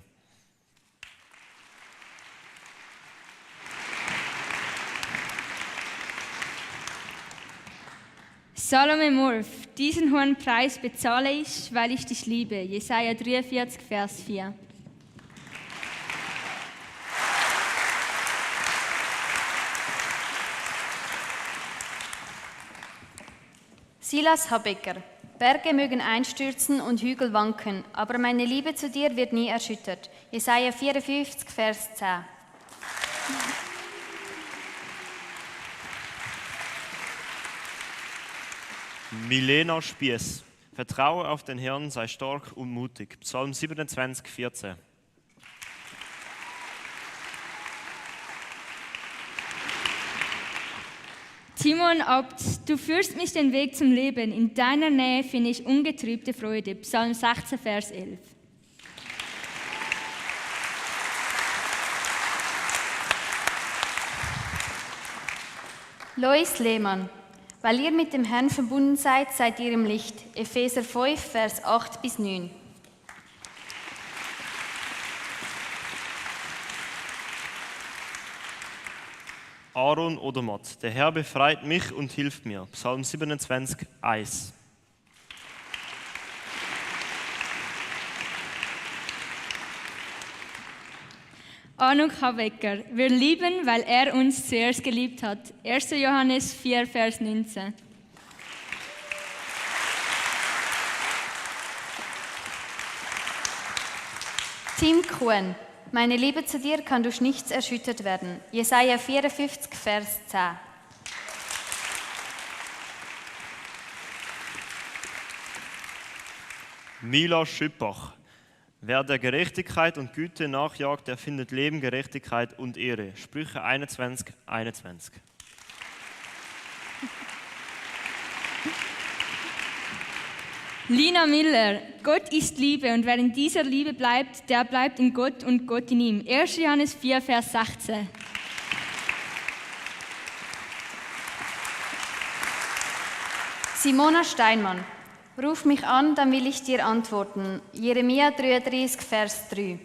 Salome Murph. Diesen hohen Preis bezahle ich, weil ich dich liebe. Jesaja 43, Vers 4. Silas Habecker. Berge mögen einstürzen und Hügel wanken, aber meine Liebe zu dir wird nie erschüttert. Jesaja 54, Vers 10. Milena Spiess. Vertraue auf den Herrn, sei stark und mutig. Psalm 27, 14. Timon Abt, du führst mich den Weg zum Leben. In deiner Nähe finde ich ungetrübte Freude. Psalm 16, Vers 11. Lois Lehmann. Weil ihr mit dem Herrn verbunden seid, seid ihr im Licht. Epheser 5, Vers 8 bis 9. Aaron Odermatt. Der Herr befreit mich und hilft mir. Psalm 27, 1. Anuk Habecker. Wir lieben, weil er uns zuerst geliebt hat. 1. Johannes 4, Vers 19. Tim Kuhn. Meine Liebe zu dir kann durch nichts erschüttert werden. Jesaja 54, Vers 10. Mila Schüppach. Wer der Gerechtigkeit und Güte nachjagt, der findet Leben, Gerechtigkeit und Ehre. Sprüche 21, 21. Lina Miller. Gott ist Liebe und wer in dieser Liebe bleibt, der bleibt in Gott und Gott in ihm. 1. Johannes 4, Vers 16. Simona Steinmann. Ruf mich an, dann will ich dir antworten. Jeremia 33, Vers 3.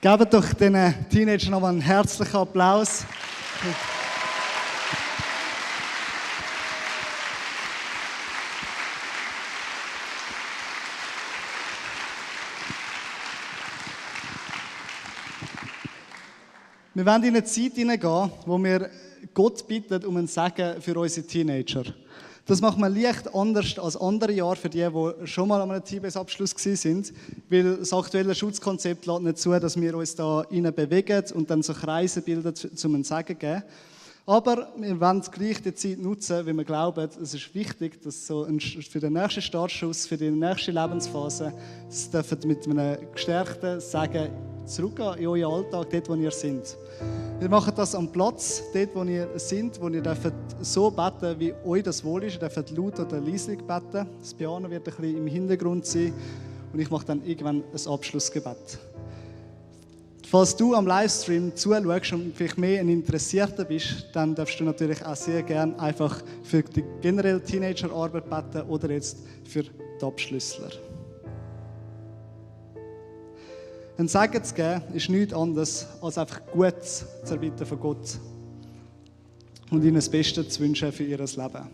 Gebt doch den Teenagern noch einen herzlichen Applaus. Wir wollen in eine Zeit hineingehen, wo wir Gott bitten um ein Segen für unsere Teenager. Das macht man leicht anders als andere Jahre für die schon mal an einem T-Base-Abschluss waren, weil das aktuelle Schutzkonzept lässt nicht zu, dass wir uns da rein bewegen und dann so Kreise bilden, um ein Segen zu geben. Aber wir wollen gleich die Zeit nutzen, weil wir glauben, es ist wichtig, dass so für den nächsten Startschuss, für die nächste Lebensphase, es dürfen mit einem gestärkten Segen zurückgehen in euren Alltag, dort, wo ihr seid. Wir machen das am Platz, dort, wo ihr seid, wo ihr dürft so beten, wie euch das wohl ist. Ihr dürft laut oder leise beten. Das Piano wird ein bisschen im Hintergrund sein und ich mache dann irgendwann ein Abschlussgebet. Falls du am Livestream zuschaust und vielleicht mehr ein Interessierter bist, dann darfst du natürlich auch sehr gerne einfach für die generelle Teenagerarbeit beten oder jetzt für die Abschlüssler. Ein Segen zu geben ist nichts anderes, als einfach Gutes zu erbitten von Gott und ihnen das Beste zu wünschen für ihr Leben.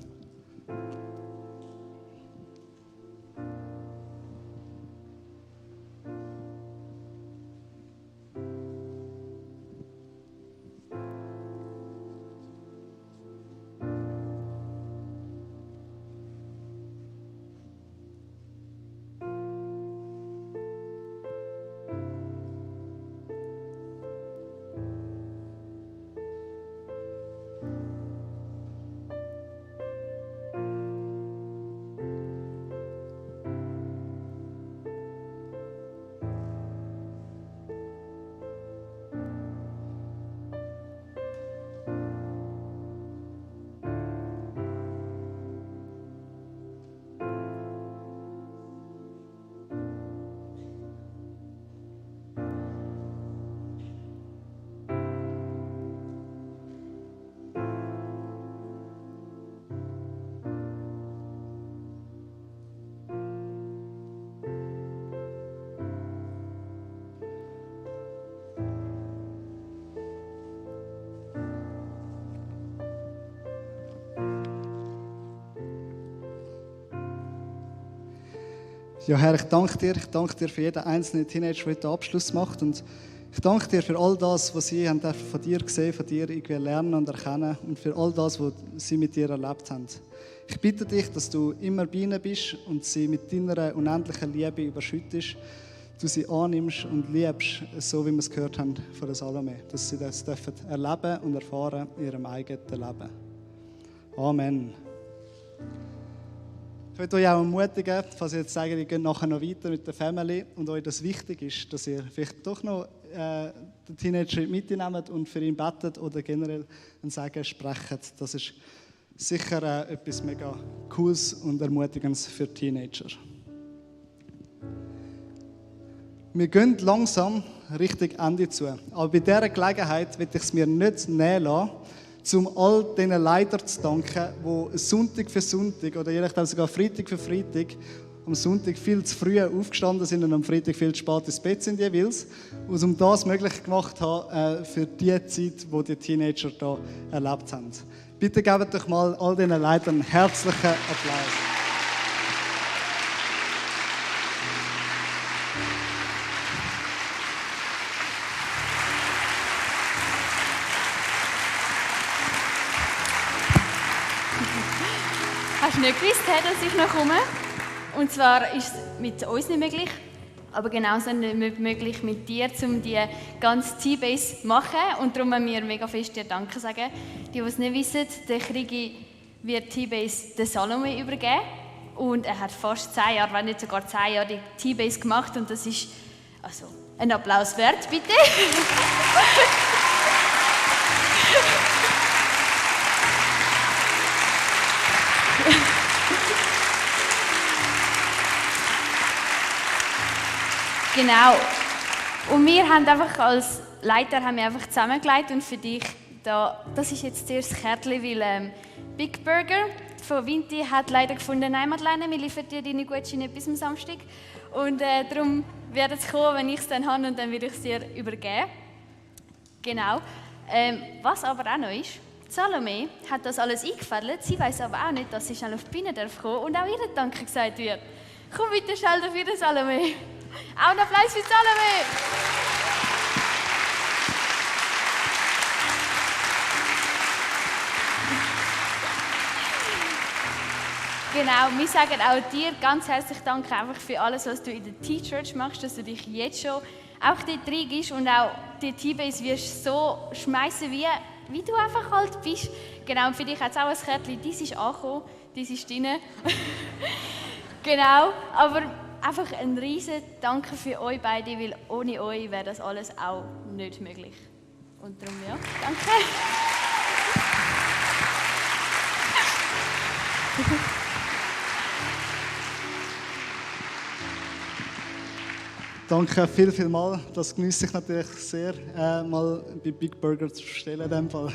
Ja, Herr, ich danke dir für jeden einzelnen Teenager, der heute Abschluss macht. Und ich danke dir für all das, was sie haben von dir gesehen, von dir irgendwie lernen und erkennen und für all das, was sie mit dir erlebt haben. Ich bitte dich, dass du immer bei ihnen bist und sie mit deiner unendlichen Liebe überschüttest, du sie annimmst und liebst, so wie wir es gehört haben von der Salome, dass sie das dürfen erleben und erfahren in ihrem eigenen Leben. Amen. Ich möchte euch auch ermutigen, falls ihr jetzt sagt, ihr geht nachher noch weiter mit der Family und euch das wichtig ist, dass ihr vielleicht doch noch den Teenager mitnehmt und für ihn betet oder generell ein Segen sprecht. Das ist sicher etwas mega Cooles und Ermutigendes für Teenager. Wir gehen langsam Richtung Ende zu. Aber bei dieser Gelegenheit will ich es mir nicht nehmen lassen, um all diesen Leitern zu danken, die Sonntag für Sonntag oder je nachdem sogar Freitag für Freitag am Sonntag viel zu früh aufgestanden sind und am Freitag viel zu spät ins Bett sind jeweils. Und um das möglich gemacht haben für die Zeit, die die Teenager hier erlebt haben. Bitte gebt doch mal all diesen Leitern einen herzlichen Applaus. Hast du nicht gewusst, dass ich noch komme? Und zwar ist es mit uns nicht möglich, aber genauso nicht möglich mit dir, um die ganze T-Base zu machen. Und darum müssen wir mega fest dir Danke sagen. Die es nicht wissen, der Krigi wird T-Base der Salome übergeben. Und er hat fast 10 Jahre, wenn nicht sogar 10 Jahre, die T-Base gemacht. Und das ist also ein Applaus wert, bitte. Genau. Und wir haben einfach als Leiter einfach zusammengelegt und für dich das ist jetzt das Kärtchen, weil Big Burger von Vinti hat leider gefunden, nein Madeleine, wir liefern dir deine Gutscheine bis am Samstag und darum wird es kommen, wenn ich es dann habe und dann werde ich es dir übergeben. Genau. Was aber auch noch ist, Salome hat das alles eingefädelt, sie weiß aber auch nicht, dass sie schnell auf die Bühne kommen darf und auch ihr Danke gesagt wird. Komm bitte schnell dafür, Salome. Auch ein Applaus für Salome! Genau, wir sagen auch dir ganz herzlich Danke einfach für alles, was du in der T-Church machst, dass du dich jetzt schon auch dort reingehst und auch die T-Base wirst so schmeißen, wie du einfach halt bist. Genau, und für dich hat es auch ein Kärtchen, dies ist angekommen, dies ist drin. Genau, aber einfach ein riesen Danke für euch beide, weil ohne euch wäre das alles auch nicht möglich. Und darum ja, danke. Danke viel mal. Das genieße ich natürlich sehr, mal bei Big Burger zu stellen in dem Fall.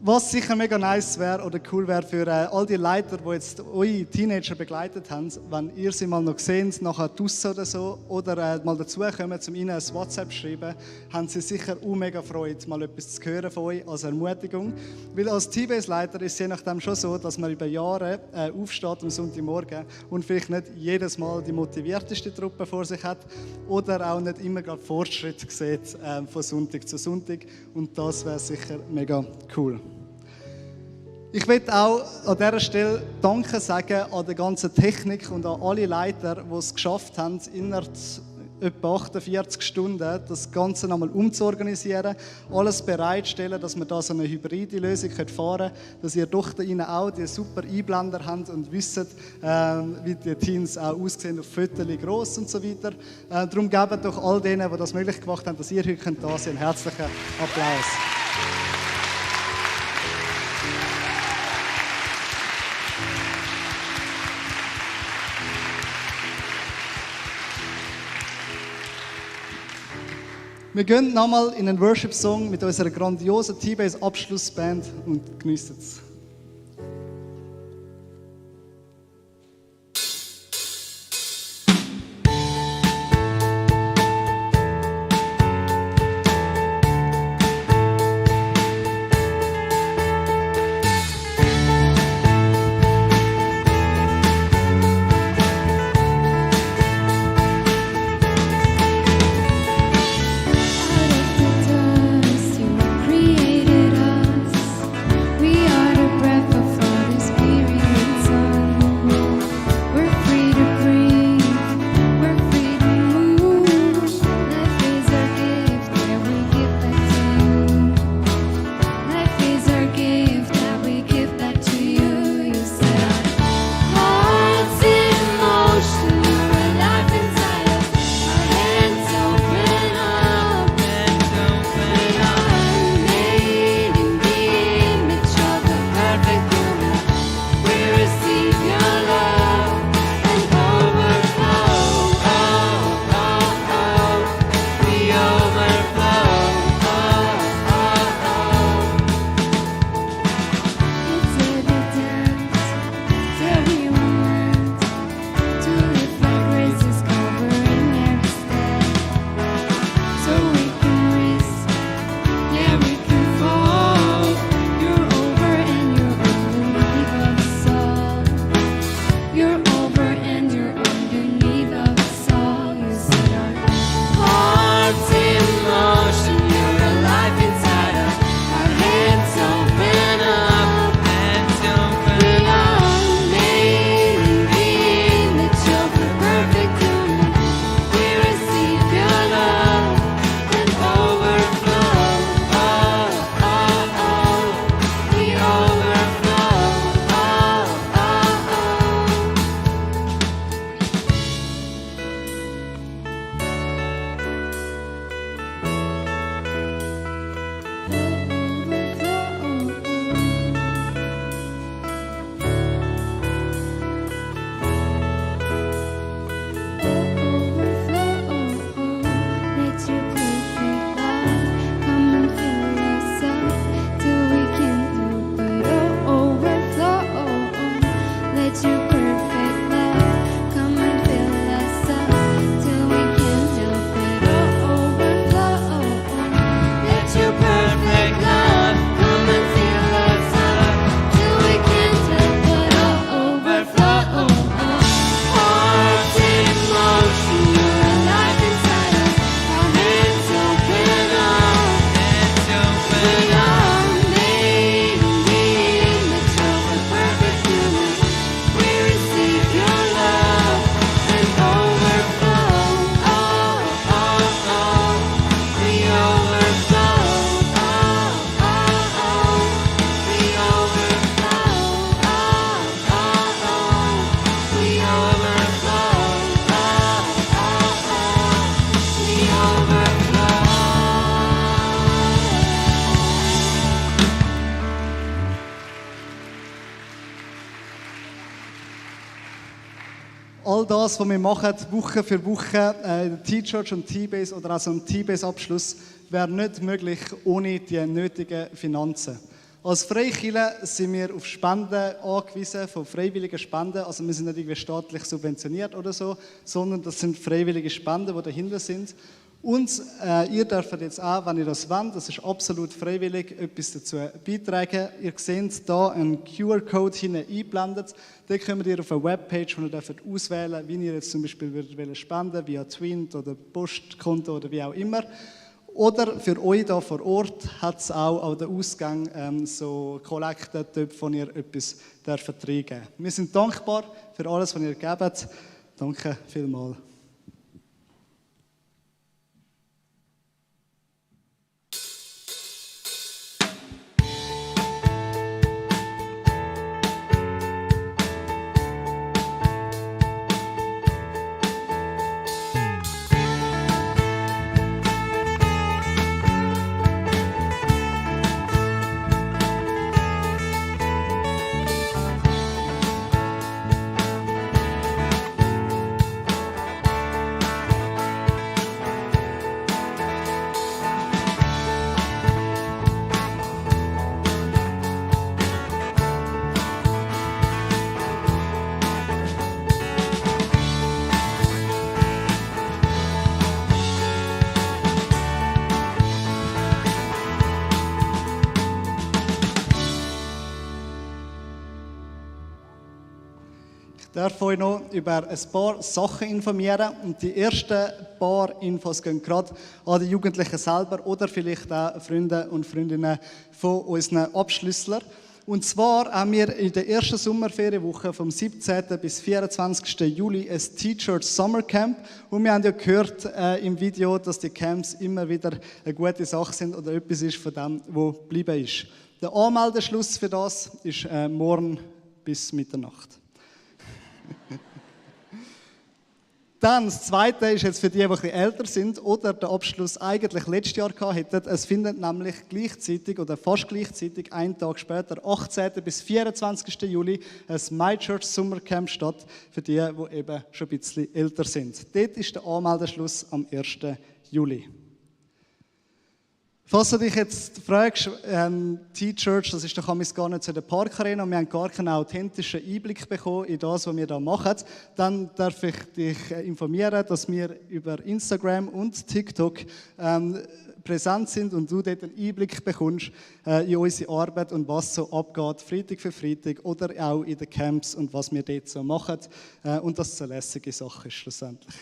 Was sicher mega nice wäre oder cool wäre für all die Leiter, die jetzt eure Teenager begleitet haben, wenn ihr sie mal noch seht, nachher draussen oder so, oder mal dazukommen, um ihnen ein WhatsApp zu schreiben, haben sie sicher auch mega Freude, mal etwas zu hören von euch als Ermutigung. Weil als T-Base-Leiter ist es je nachdem schon so, dass man über Jahre aufsteht am Sonntagmorgen und vielleicht nicht jedes Mal die motivierteste Truppe vor sich hat oder auch nicht immer gerade Fortschritt sieht von Sonntag zu Sonntag. Und das wäre sicher mega cool. Ich möchte auch an dieser Stelle Danke sagen an die ganze Technik und an alle Leiter, die es geschafft haben, innerhalb etwa 48 Stunden das Ganze nochmal umzuorganisieren, alles bereitstellen, dass wir da so eine hybride Lösung fahren können, dass ihr doch da innen auch die super Einblender habt und wisst, wie die Teams auch aussehen auf Fotos, gross und so weiter. Darum gebt doch all denen, die das möglich gemacht haben, dass ihr heute da seid, einen herzlichen Applaus. Wir gehen nochmal in einen Worship-Song mit unserer grandiosen T-Base-Abschlussband und geniessen es. We are das, was wir machen, Woche für Woche, T-Church und T-Base oder auch so ein T-Base-Abschluss, wäre nicht möglich ohne die nötigen Finanzen. Als Freikirche sind wir auf Spenden angewiesen, von freiwilligen Spenden. Also wir sind nicht irgendwie staatlich subventioniert oder so, sondern das sind freiwillige Spenden, die dahinter sind. Und ihr dürft jetzt auch, wenn ihr das wollt, das ist absolut freiwillig, etwas dazu beitragen. Ihr seht hier einen QR-Code hinten eingeblendet. Den könnt ihr auf einer Webpage, wo ihr dürft auswählen, wie ihr jetzt zum Beispiel würdet spenden, via Twint oder Postkonto oder wie auch immer. Oder für euch hier vor Ort hat es auch an den Ausgang so Kollektentöpfe, wo ihr etwas reingeben dürft. Wir sind dankbar für alles, was ihr gebt. Danke vielmals. Ich darf euch noch über ein paar Sachen informieren. Und die ersten paar Infos gehen gerade an die Jugendlichen selber oder vielleicht auch Freunde und Freundinnen von unseren Abschlüsslern. Und zwar haben wir in der ersten Sommerferienwoche vom 17. bis 24. Juli ein T-Church Summer Camp. Und wir haben ja gehört im Video, dass die Camps immer wieder eine gute Sache sind oder etwas ist von dem, was geblieben ist. Der Anmeldeschluss für das ist morgen bis Mitternacht. Dann, das Zweite ist jetzt für die etwas älter sind oder den Abschluss eigentlich letztes Jahr gehabt hätten. Es findet nämlich gleichzeitig oder fast gleichzeitig einen Tag später, 18. bis 24. Juli, ein My Church Summercamp statt für die eben schon ein bisschen älter sind. Dort ist der Anmeldeschluss am 1. Juli. Falls du dich jetzt fragst, T-Church, das ist doch gar nicht zu der Parkarena und wir haben gar keinen authentischen Einblick bekommen in das, was wir da machen, dann darf ich dich informieren, dass wir über Instagram und TikTok präsent sind und du dort einen Einblick bekommst in unsere Arbeit und was so abgeht, Freitag für Freitag oder auch in den Camps und was wir dort so machen und dass es eine lässige Sache ist schlussendlich.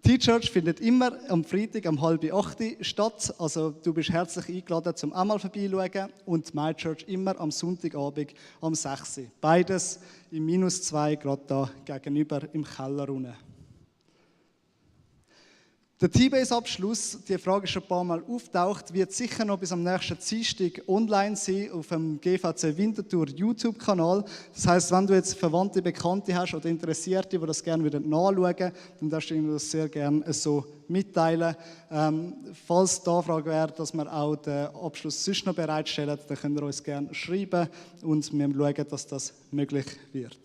T-Church findet immer am Freitag um 7:30 statt. Also du bist herzlich eingeladen, zum einmal vorbeischauen. Und My Church immer am Sonntagabend um 6 Uhr. Beides im -2 gerade da gegenüber im Keller unten. Der T-Base-Abschluss, die Frage ist schon ein paar Mal auftaucht, wird sicher noch bis am nächsten Dienstag online sein auf dem GVC Winterthur YouTube-Kanal. Das heisst, wenn du jetzt Verwandte, Bekannte hast oder Interessierte, die das gerne nachschauen würden, dann darfst du ihnen das sehr gerne so mitteilen. Falls die Anfrage wäre, dass wir auch den Abschluss sonst noch bereitstellen, dann könnt ihr uns gerne schreiben und wir schauen, dass das möglich wird.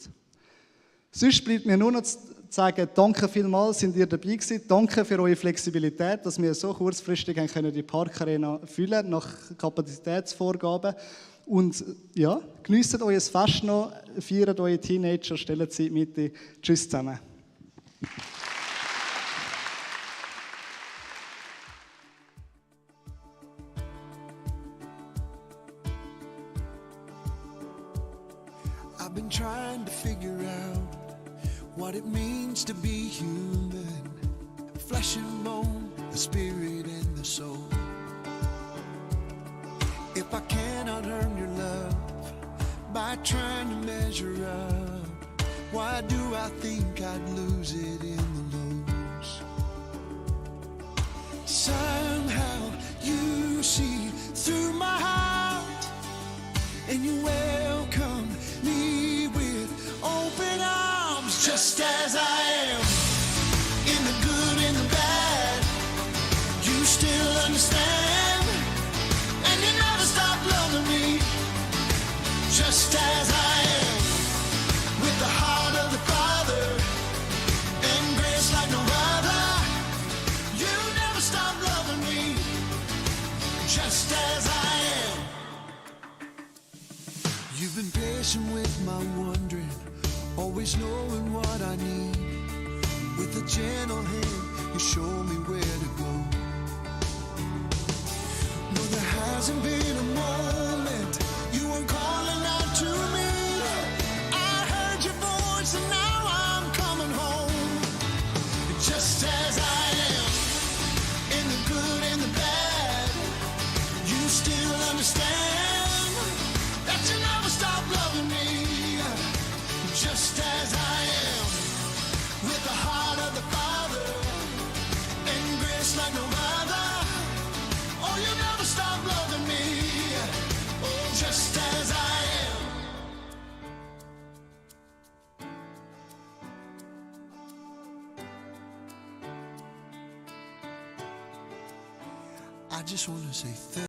Sonst bleibt mir nur noch zu sagen, danke vielmals, sind ihr dabei gewesen. Danke für eure Flexibilität, dass wir so kurzfristig die Parkarena füllen nach Kapazitätsvorgaben. Und ja, geniesst euer Fest noch, feiert eure Teenager, stellt sie mit. Tschüss zusammen. I've been trying to figure out what it means to be human, flesh and bone, the spirit and the soul. If I cannot earn your love by trying to measure up, why do I think I'd lose it in the lows? Somehow you see through my heart and you welcome me with open arms, just as I am, in the good and the bad. You still understand, and you never stop loving me, just as I am, with the heart of the Father I'm wondering, always knowing what I need. With a gentle hand, you show me where to go. No, there hasn't been a moment you weren't calling out to me. I heard your voice and now I'm coming home. Just as I am, in the good and the bad, you still understand that you never stop loving me. Just as I am, with the heart of the Father and grace like no other. Oh, you never stop loving me. Oh, just as I am. I just want to say thank you.